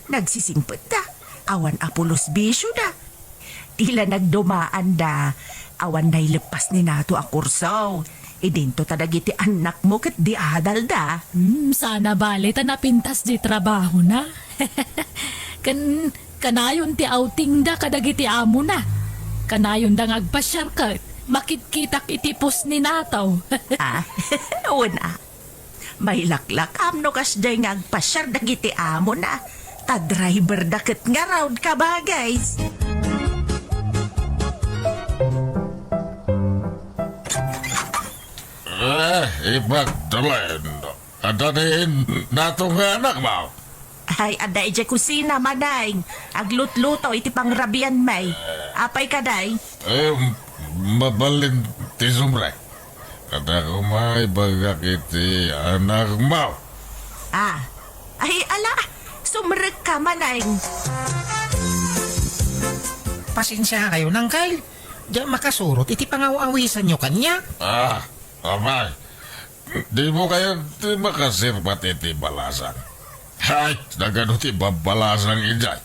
Nagsisingpetda. Awan a pulos bisioda. Ti la nagdumaanda, awan naileppas ni Nato a kurso. Idinto ta dagiti annakmo ket di adalda. Hmm, sana bale ta napintas di trabahona. Ken kanayon ti outingda kadagiti amona. Kanayonda nga agpasiar ket makitkitak iti post ni Nato. Ah, wen a. Mailaklakam no kasdiay nga agpasiar dagiti amona, ta driverda ket ngarud, kabagis. Eh, Ipagdalen, adda ni Nato nga anakmo? Ay, adda idiay kusina, Maneng. Aglutluto iti pangrabianmi. Apay kadi? Eh, mabalin ti sumrek. Adda koma ibagak iti anakmo. Ah. Ay, ala, sumrekka, Maneng. Pasensiakayon, Angkel. Diak makasurot iti pangaw-awisanyo kaniak. Ah, apay. Dimo kayat ti makasirbat iti balasang? Ay, nagano ti babbalasang idiay?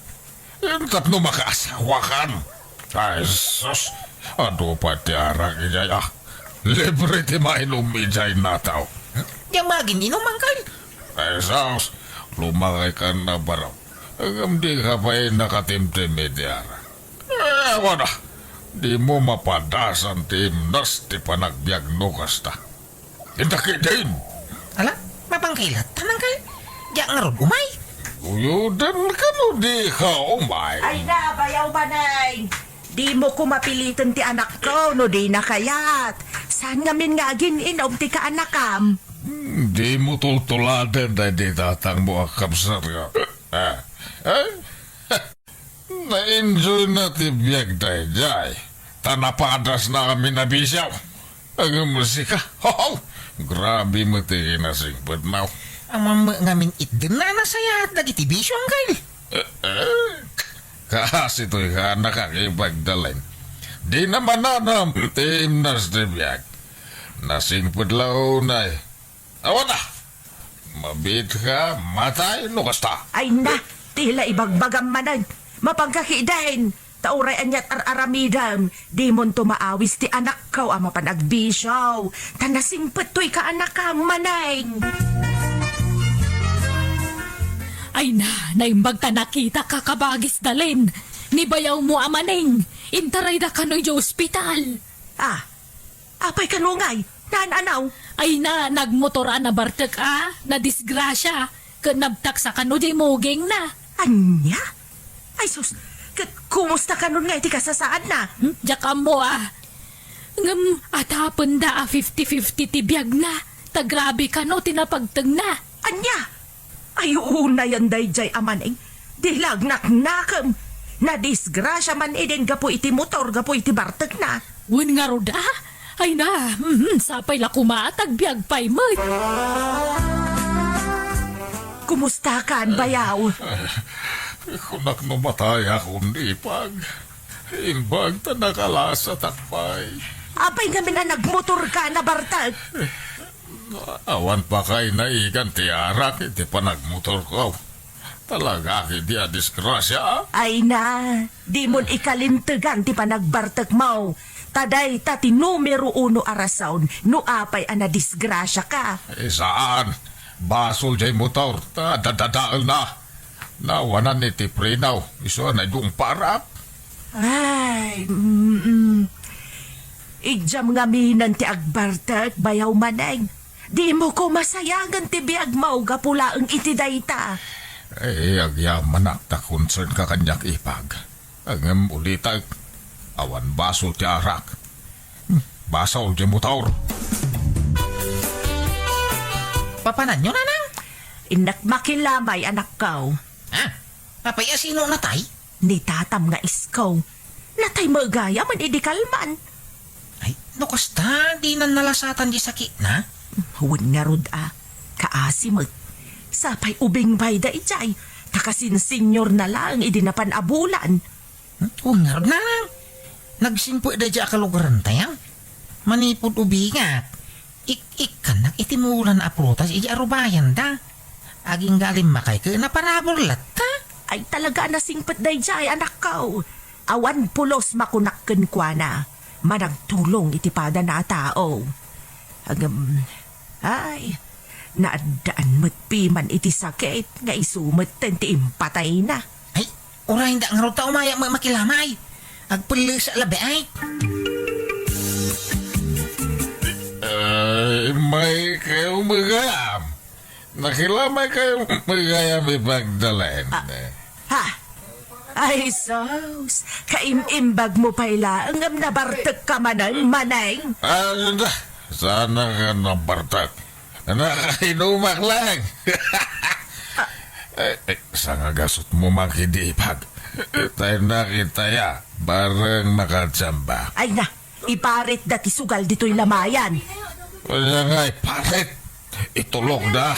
Tapno makaasawakan. Ay, sus! Adu pay ti arak idiay, ah. Libre ti mainum idiay, Nato. Diak magin-inum, Angkel. Ay, sus! Lumakaykan a barok. Ngem dika pay nakatimtim iti arak. Eh, awan a. Dimo mapadasan ti imnas ti panagbiag no kasta. Inta ketdin. Ala, mapanka latta, Angkel. Diak ngarud umay. Uyodan kano dika umay. Ay na, bayaw, Maneng. Dimo ko mapiliten ti anakko no dina kayat. Saan ngamin nga agin-inum ti kaanakam? Hmm, dimo tultuladen daydi tatangmo a kabsat nga. Ah, eh? Na-enjoyna ti biag daydiay, ta napadasna amin a bisio. Ngem sika, ho, grabe met ti kinasingpetmo. Ammom met ngamin itdinna a nasayaat dagiti bisio, Angkel. Eh, eh, kaasi toy kaanakak, Ipagdalen. Dina mananam ti imnas ti biag. Nasingpet la unay. Awan a! Mabiitka, matay no kasta. Ay na, ti la ibagbagam manen. Mapanka ketdin. Ta uray aniat ar-aramidem, dimonto maawis ti anakko a mapan agbisio. Ta nasingpet toy kaanakam, Maneng. Ay na, naimbag ta nakitaka, kabagis Dalen. Ni bayawmo a Maneng, intarayda kano idiay ospital. Ah, apay kano ngay? Naan-anaw? Ay na, nagmotor a nabartek a, nadisgrasia, ket nabtaksa kano diay mugingna. Ania? Ay sus, ket kumusta kanon ngay ti kasasaadna? Hmm, diak ammo a. Ngem atapenda a fifty fifty ti biagna, ta grabe kano ti napagtengna. Ania? Ay, unayan daydiay a Maneng. Di la agnaknakem. Nadisgrasia man idin gapu iti motor, gapu iti bartekna. Wen ngarud a? Ay na, mhm, sapay la koma a tagbiag pay met. Kumustakan, bayaw? Kunak no matayakon, Ipag. Imbag ta nakalasatak pay. Apay ngamin a nagmotorka a nabartek? Awan pa kay naigan ti arak iti panagmotorko. Talaga ketdi a disgrasia. Ay na, dimon ikalintegan ti panagbartekmo. Ta dayta ti numero uno a rason no apay a nadisgrasiaka. Eh, saan? Basol diay motor, ta dadadaelna. Nawanan iti preno, isu a naidungparak. Ay, mm. Idiam ngamin ti agbartek, bayaw Maneng. Dimo ko masayangen ti biagmo gapu laeng iti dayta. Eh, agyamanak ta concern ka kaniak, Ipag. Ngem ulitek, awan basol ti arak. Hmm, basol ti motor. Papananyo, Nanang? Innak makilamay, anakko. Ah, apay a sino natay? Ni tatam nga isko. Natay met gayam idi kalman. Ay, no kasta, dinan nalasatan di sakitna? Wen ngarud a, kaasi met. Sapay ubing pay daydiay, ta kasin senior na laeng idi napan a bulan. Hmm? Wen ngarud, Nanang. Nagsingpet daydiay a kalugarantayo. Manipud ubingak, ik-ikkannak iti mulan a prutas idi arubayanda. Agingga a limmakay ket naparabur latta. Ay, talaga a nasingpet daydiay, anakko. Awan pulos makunak kenkuana. Managtulong iti padana a tao. Agam, ay, naaddaan met piman iti sakit nga isu metten ti impatayna. Ay, urayenda ngarud ta umayak met makilamay. Agpellesa labi ay. Eh, may kayo magayam. Nakilamay kayo magayam, Ipag Dalen. Ah, ha? Ay, sus. Kaim-imbag mo pay laeng ngem nabartek ka manen, Maneng. Ah, da. Saan ka nabartek? Nakainumak lang. Eh, eh, sangagasot mo man kidi, Ipag. Tayo nakitaya, bareng makachamba. Ay na, iparit da ti sugal ditoy lamayan. Kaya nga, iparit. Itulog da.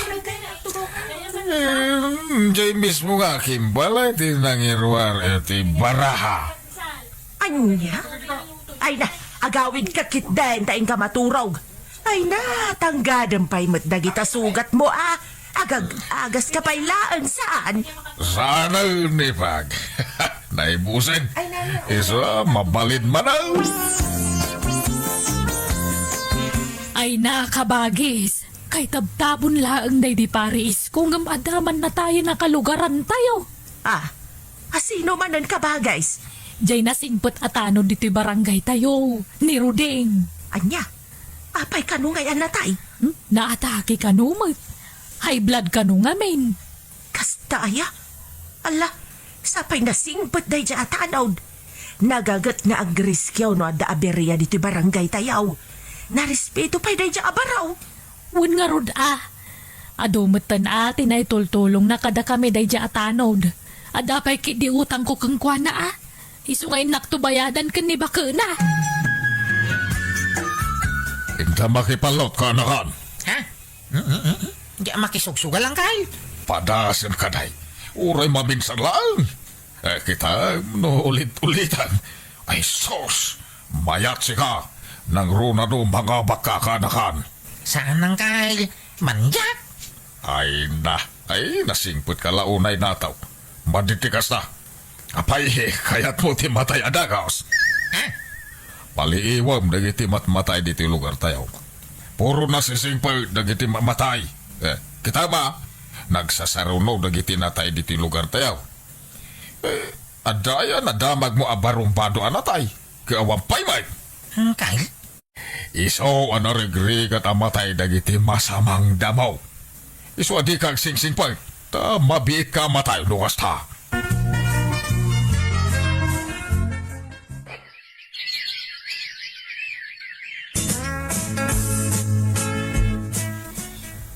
Eh, jay mismo nga, Kimbal, ay ti nangiruar, eh, ti baraha. Anya? Ay na, agawid ka kitden, ta inka maturog. Ay na, tanggaden pay met dagita sugat mo, ah. Agag-agas ka pay laeng, saan? Saan, Ipag? Naibusen. Ay, nana. Isu, mabalin man, ah. Ay na, kabagis. Kay tabtabon laeng daydi pari isko ngem adda man natayen a kalugarantayo. Ah, asino manen, kabagis? Jay nasingpet a tanod ditoy barangaytayo, ni Ruding. Anya? Apay kano ngay a natay? Hmm? Naatake kano met. High blood kano ngamin. Kasta aya? Ala, sapay nasingpet daydiay a tanod. Nagaget nga agriskyo no adda aberia ditoy barangaytayo. Narespeto pay daydiay a baro. Wen ngarud a. Adu metten a ti naitultulongna kadakami daydiay a tanod. Adda pay ketdi utangko kenkuana a. Isu nga innakto bayadan ken ni bakena. Inta makipallot, kaanakan. Ha? Mm, mm, mm. Di a makisugsugal, angkal. Padasem ka, day. Uray maminsan laeng. Eh, kita, no ulit-ulitan. Ay, sus! Mayat sika! Nangruna no mangabak ka, kaanakan. Saan, angkal? Manyak? Ay na, ay, nasingpet ka la unay nataw. Madi ti kasta. Apay, kayatmo ti matay a dagus? Ha? Paliiwem dagiti matmatay ditoy lugartayo. Puro nasisingpet dagiti mamatay. Eh, kita ba? Nagsasaruno dagiti natay ditoy lugartayo. Eh, adda aya nadamagmo a barumbado a natay? Ket awan pay met. Angkal? Isu a narigrigat a matay dagiti masamang damo. Isu a dika agsingsingpet, ta mabiitka a matay no kasta.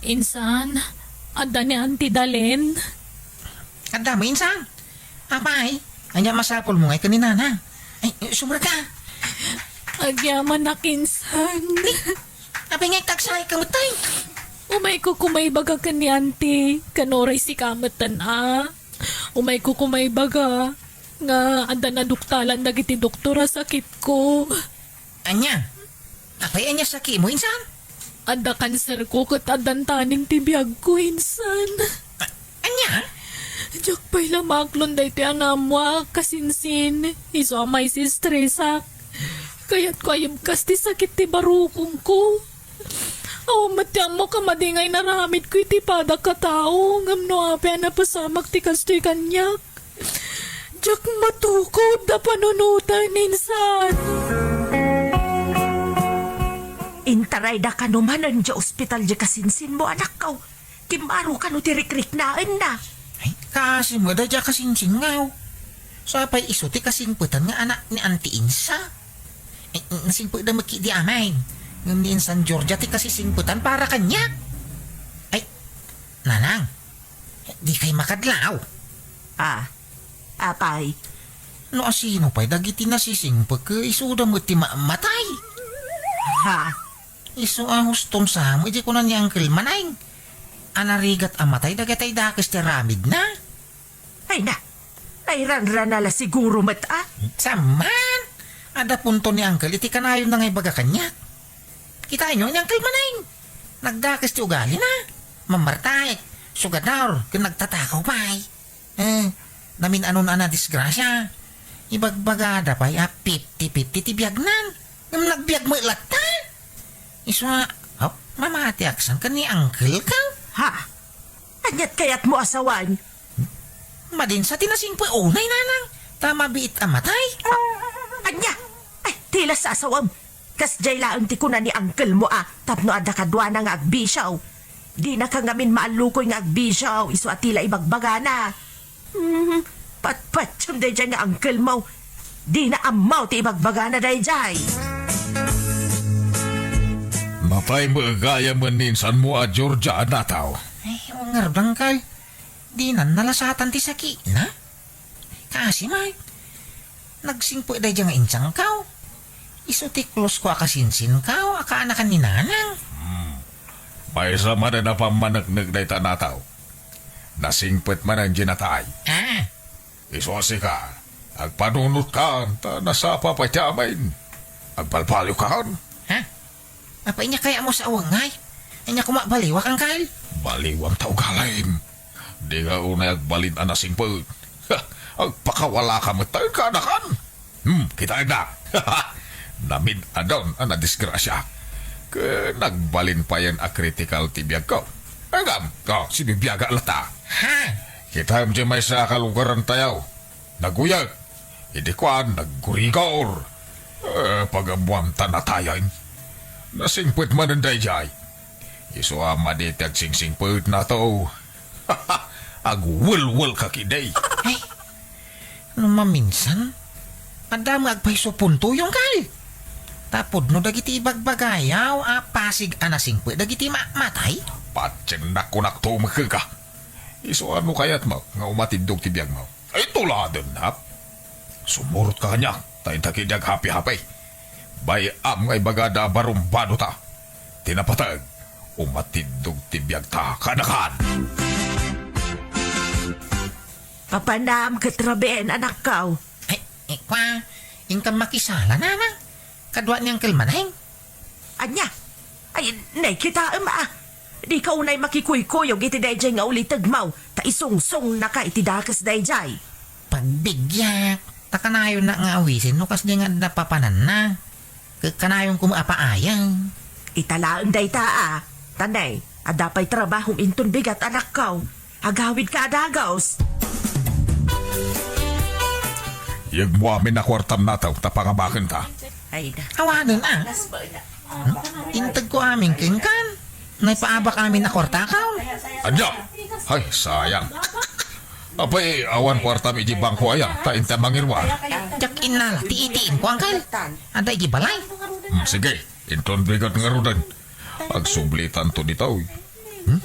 Insan, adda ni Auntie Dalen? Adda met, insan. Apay, ania masapulmo ngay ken ni Nana? Ay, sumrek ka. Agyamanak, insan. Apay nga ikagsaay ka met, tay? Umayko koma ibaga ken ni Auntie, ken uray sika metten a. Umayko koma ibaga nga adda naduktalan dagiti doktor a sakitko. Ania? Apay ania sakitmo, insan? Adda kanserko ket addan taning ti biagko, insan. A-, ania? Diak pay la maaklon daytoy a naammoak, kasinsin. Isu a maisistresak. Kayatko a yebkas ti sakit ti barukongko. Awan met ti ammok a madi nga inaramidko iti padak a tao, ngem no apay a napasamak ti kastoy kaniak? Diak matukod a panunoten, insan. Intarayda kano manen idiay ospital diay kasinsinmo, anakko. Kimmaro kano ti rikriknaenna. Ay, kaasi met daydiay a kasinsinko. Sapay isu ti kasingpetan nga anak ni Auntie Insa. Eh, nasingpetda met ketdi, amay. Ngem ni Insan Georgia ti kasisingpetan para kaniak. Ay, nanang, dikay makadlaw. Ah, apay? No asino pay dagiti nasisingpet, ket isuda met ti ma-, matay. Ha? Isu a huston sa met, idi kuna ni Uncle Manay a narigat a matay dagiti dakes ti aramidna. Ay na, nairanrana la siguro met a. Saan man? Adda punto ni Uncle iti kanayonna nga ibaga kaniak. Kitaenyo ni Uncle Manay. Nagdakes ti ugalina. Mammartaek, sugador, ken nagtatakaw pay. Eh, namin-anon a nadisgrasia. Ibagbagada pay a fifty fifty ti biagnan. Ngem nagbiag met latta. Isu a, hop, mamatiak san ken ni Uncle ka? Ha? Aniat kayatmo a sawen? Madinsa ti nasingpet unay, nanang, ta mabiit a matay. Ania? Ay, ti la sasawem. Kasdiay laeng ti kuna ni uncle mo a tapno adda kaduana nga agbisio. Dinaka ngamin maallukoy nga agbisio, isu a ti la ibagbagana. Hmm, patpatiem daydiay nga uncle mo. Dina ammo ti ibagbagana daydiay. Napay met gayam ni insan mo a Georgia, nataw. Ay, ngarud, uncle. Dinan nalasatan ti sakitna. Kaasi met, nagsingpet daydiay nga insangko. Isu ti close ko a kasinsinko a kaanakan ni nanang. Hmm. Maysa manen a pammaneknek dayta, nataw. Nasingpet manen diay natay. Ah. Isu a sika, agpanunotkan ta nasapa pay ti amin. Agbalbaliwkan. Ha? Apay, ania kayatmo sa awangay? Ania koma baliwak, uncle? Baliwam ta ugalim. Dika unay agbalin a nasingpet. Agpakawalaka met ta kaanakan. Hmm, kitaennak. Namin-anon a nadisgrasia. Ket nagbalin payen a critical ti biagko. Ngem, oh, sibibiagak latta. Ha? Kitaem diay maysa a kalugarantayo. Naguyeg. Idi kuan, naggurigor. Eh, pagammuan ta natayen. Nasingpet manen daydiay. Isu a madi ti agsingsingpet, nataw. Agwelwel ka ketdi. Ay, no maminsan, adda met agpayso puntoyo, uncle. Ta pudno dagiti ibagbagayo a pasig a nasingpet dagiti ma-, matay. Patiennak, kunak, tumekka. Isu a no kayatmo nga umatiddog ti biagmo. Ay, tuladen, ha? Sumurotka kaniak, ta inta ketdi aghapihapi. Bay-am nga ibagada a barumbado ta. Ti napateg, umatiddog ti biagta kaanakan. Papanam ket rabien, anakko. Ay, eh, kwa, inka makisala, nanang. Kadua ni Uncle Maneng. Ania? Ay, nay, kitaem a. Dika unay makikuykuyog iti daydiay nga ulitegmo, ta isungsungnaka iti dakes daydiay. Pagbibiag, ta kanayonnak nga awisen no kasdi nga adda papananna. Ket kanayonko met a paayen. Ita laeng dayta a. Ta nay, adda pay trabahom inton bigat, anakko. Agawidka a dagus. Yegmo amin a kuartam, nataw, ta pangamakenta. Ay da. Awanen a. Hmm? Integko amin kenkan. Naipaabak amin a kuartakaw. Ania? Ay, sayang. Apay, awan kuartam iti bangko aya, ta inta mangiruar. Diak innala ti ATM ko, uncle. Adda iti balay. Hmm, sige, inton bigat ngaruden. Agsublitanto ditoy. Hmm?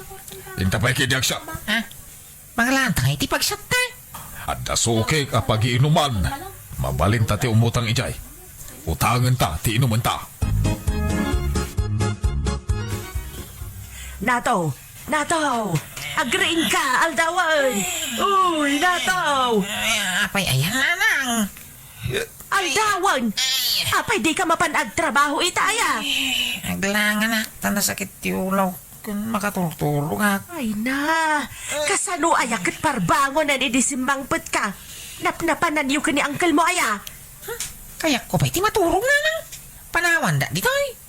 Inta pay ketdi agsiak. Ha? Manglantang iti pagsiatta. Adda sukik a pagiinuman. Mabalinta ti umutang idiay. Utangenta ti inumenta. Nataw! Nataw! Agriingka, aldawen! Uy, nataw! Ay, apay aya, nanang? Aldawen! Apay dika mapan agtrabaho ita aya? Aglanganak, ta nasakit ti ulawko. Ken makaturturogak. Ay na, kasano aya ket parbangonen idi simmangpetka? Napnapananyo ken ni uncle mo aya? Huh? Kayatko pay ti maturog, nanang. Panawanda ditoy.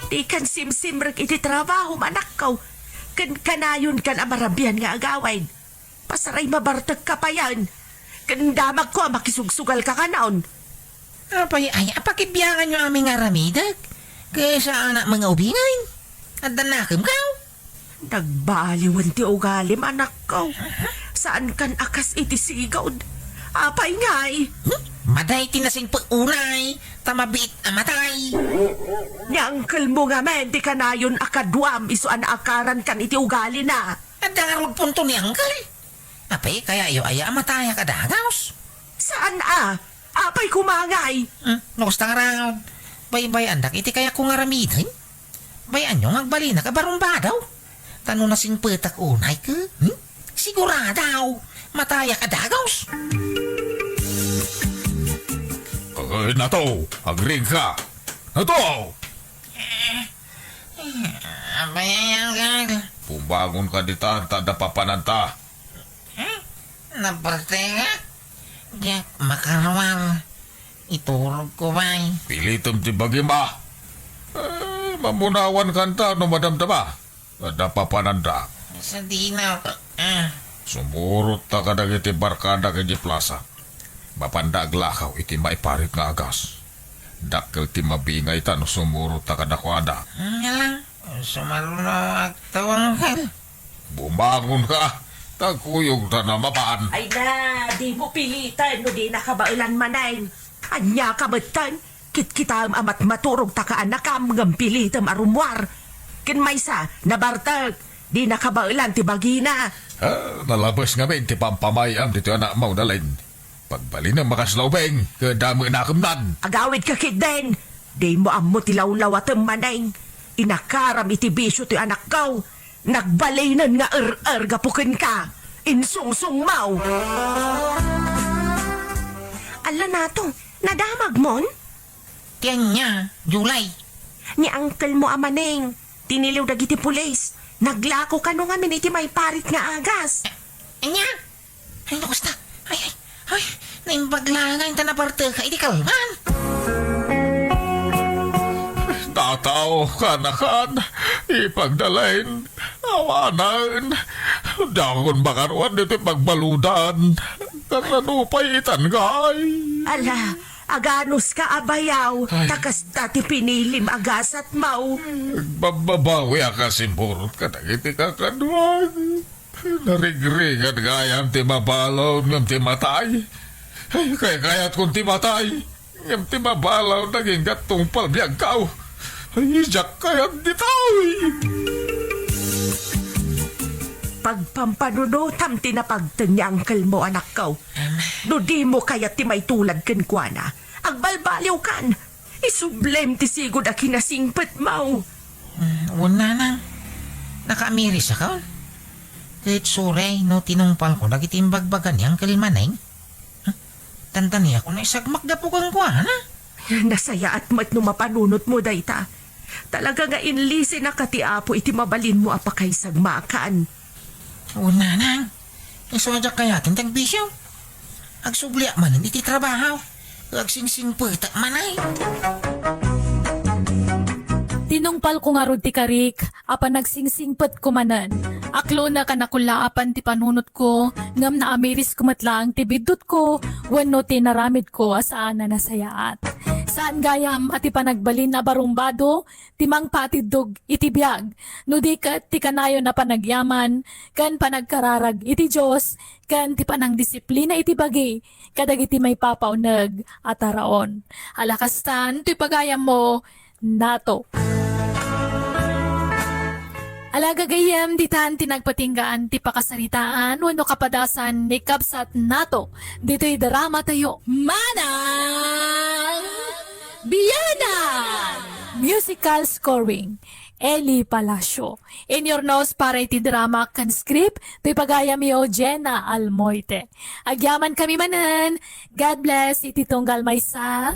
Dikan simsimrek iti trabahom, anakko. Ken kanayonkan a marabian nga agawid. Pasaray mabartekka payen. Ken damagko a makisugsugalka kanon. Apay aya a pakibianganyo amin nga aramidek? Ket saanak nga ubingen? Adda nakemkaw? Nagbaliwen ti ugalim, anakko. Saankan a kas iti sigud. Apay ngay? Hmm? Maday ti nasingpet unay, ta mabiit a matay. Ni angkelmo ngamin ti kanayon a kaduam isu a naakarankan iti ugalina. Adda ngarud punto ni angkel. Apay kayayo aya a matayak a dagaus? Saan a? Apay koma ngay? Hmm, no kasta ngarud, baybay-andak iti kayatko nga aramiden. Bay-anyo nga agbalinak a barumbado. Ta no nasingpetak unay ket, hmm? Sigurado, matayak a dagaus. Ay, Nato, agriingka. Nato! Apay aya, angkel? Bumangonka ditan, ta adda papananta. Hmm? Nabartekak? Diak makaruar. Iturogko pay. Pilitem ti bagim a. Eh, mamunawankan ta no madamdama. Adda papananda. Sadino. Ah. Sumurot ta kadagiti barkada idiay plasa. Mapanda aglakaw iti maiparit nga agas. Dakkel ti mabingay ta no sumurot ta kadakuada. Nga lang, sumaruno agtawangkal. Bumangonka, ta kuyogta na mapan. Ay na, dimo piliten no di nakabaelan manen. Ania ka metten? Kitkitaem a matmaturog ta kaanakam ngem pilitem a rummuar. Ken maysa, nabartek, di nakabaelan ti bagina. Ah, nalabes ngamin ti pampamay-am ditoy anakmo, Dalin. Pagbalinem a kasla ubing, ket damo nakemnan. Agawidka ketdin, dimo ammo ti lawlawatem manen. Inakaram iti bisio ti anakko. Nagbalinen nga er-er gapu kenka. Insungsongmo. Alla, Nato, nadamagmon? Ti ania, Julie? Ni angkelmo a Maneng, tiniliw dagiti pulis. Naglako kano ngamin iti maiparit nga agas. Ania? Ay, no kasta. Ay, ay, ay, naimbag laeng ta nabarteka iti kalman. Tataw, kaanakan, ipagdalain, awanen. Dakon makaruar ditoy pagbaludan. Kasano pay itan ngay? Ala, aganuska a bayaw, ay, ta kasta ti pinilim a gasatmo. Agbababawiak a simurot kadagiti kakaduak. Narigrigat gayam ti mabalud ngem ti matay. Ay, kaykayatkon ti matay, ngem ti mabalud agingga tungpal biagko. Ay, diak kayat ditoy. Pagpampanunotam ti napagteng ni angkelmo, anakko. No dimo kayat ti maitulad kenkuana, agbalbaliwkan. Isublem ti sigud a kinasingpetmo. Mm, wen, nanang. Nakaamirisakon. Ket suray no tinungpalko dagiti imbagbaga ni Uncle Maneng. Huh? Dandaniakon a isagmak gapu kenkuana. Nasayaat met no mapanunotmo dayta. Talaga nga inlisinaka ti Apo iti mabalinmo a pakaisagmakan. Wen, nanang. Isu a diak kayaten ti agbisio. Agsubliak manen iti trabaho. Agsingsingpetak manen. Tinungpalko ngarud ti karik a panagsingsingpetko manen. Aklonek a nakullaapan ti panunotko, ngem naamirisko met laeng ti biddutko wenno ti inaramidko a saan a nasayaat. Saan gayam a ti panagbalin a barumbado ti mangpatiddog iti biag, no di ket ti kanayon a panagyaman ken panagkararag iti Dios ken ti panangdisiplina iti bagi kadagiti maipapauneg a taraon. Ala kastan, toy pagayammo, Nato. Ala gagayyem, ditan ti nagpatinggaan ti pakasaritaan wenno kapadasan ni Kabsat Nato ditoy drama tayo, Manang Bianan! Musical scoring, Eli Palacio. Inyurnos para iti drama ken script, ti pagayamyo, Jenna Almoite. Agyaman kami manen. God bless iti tunggal maysa.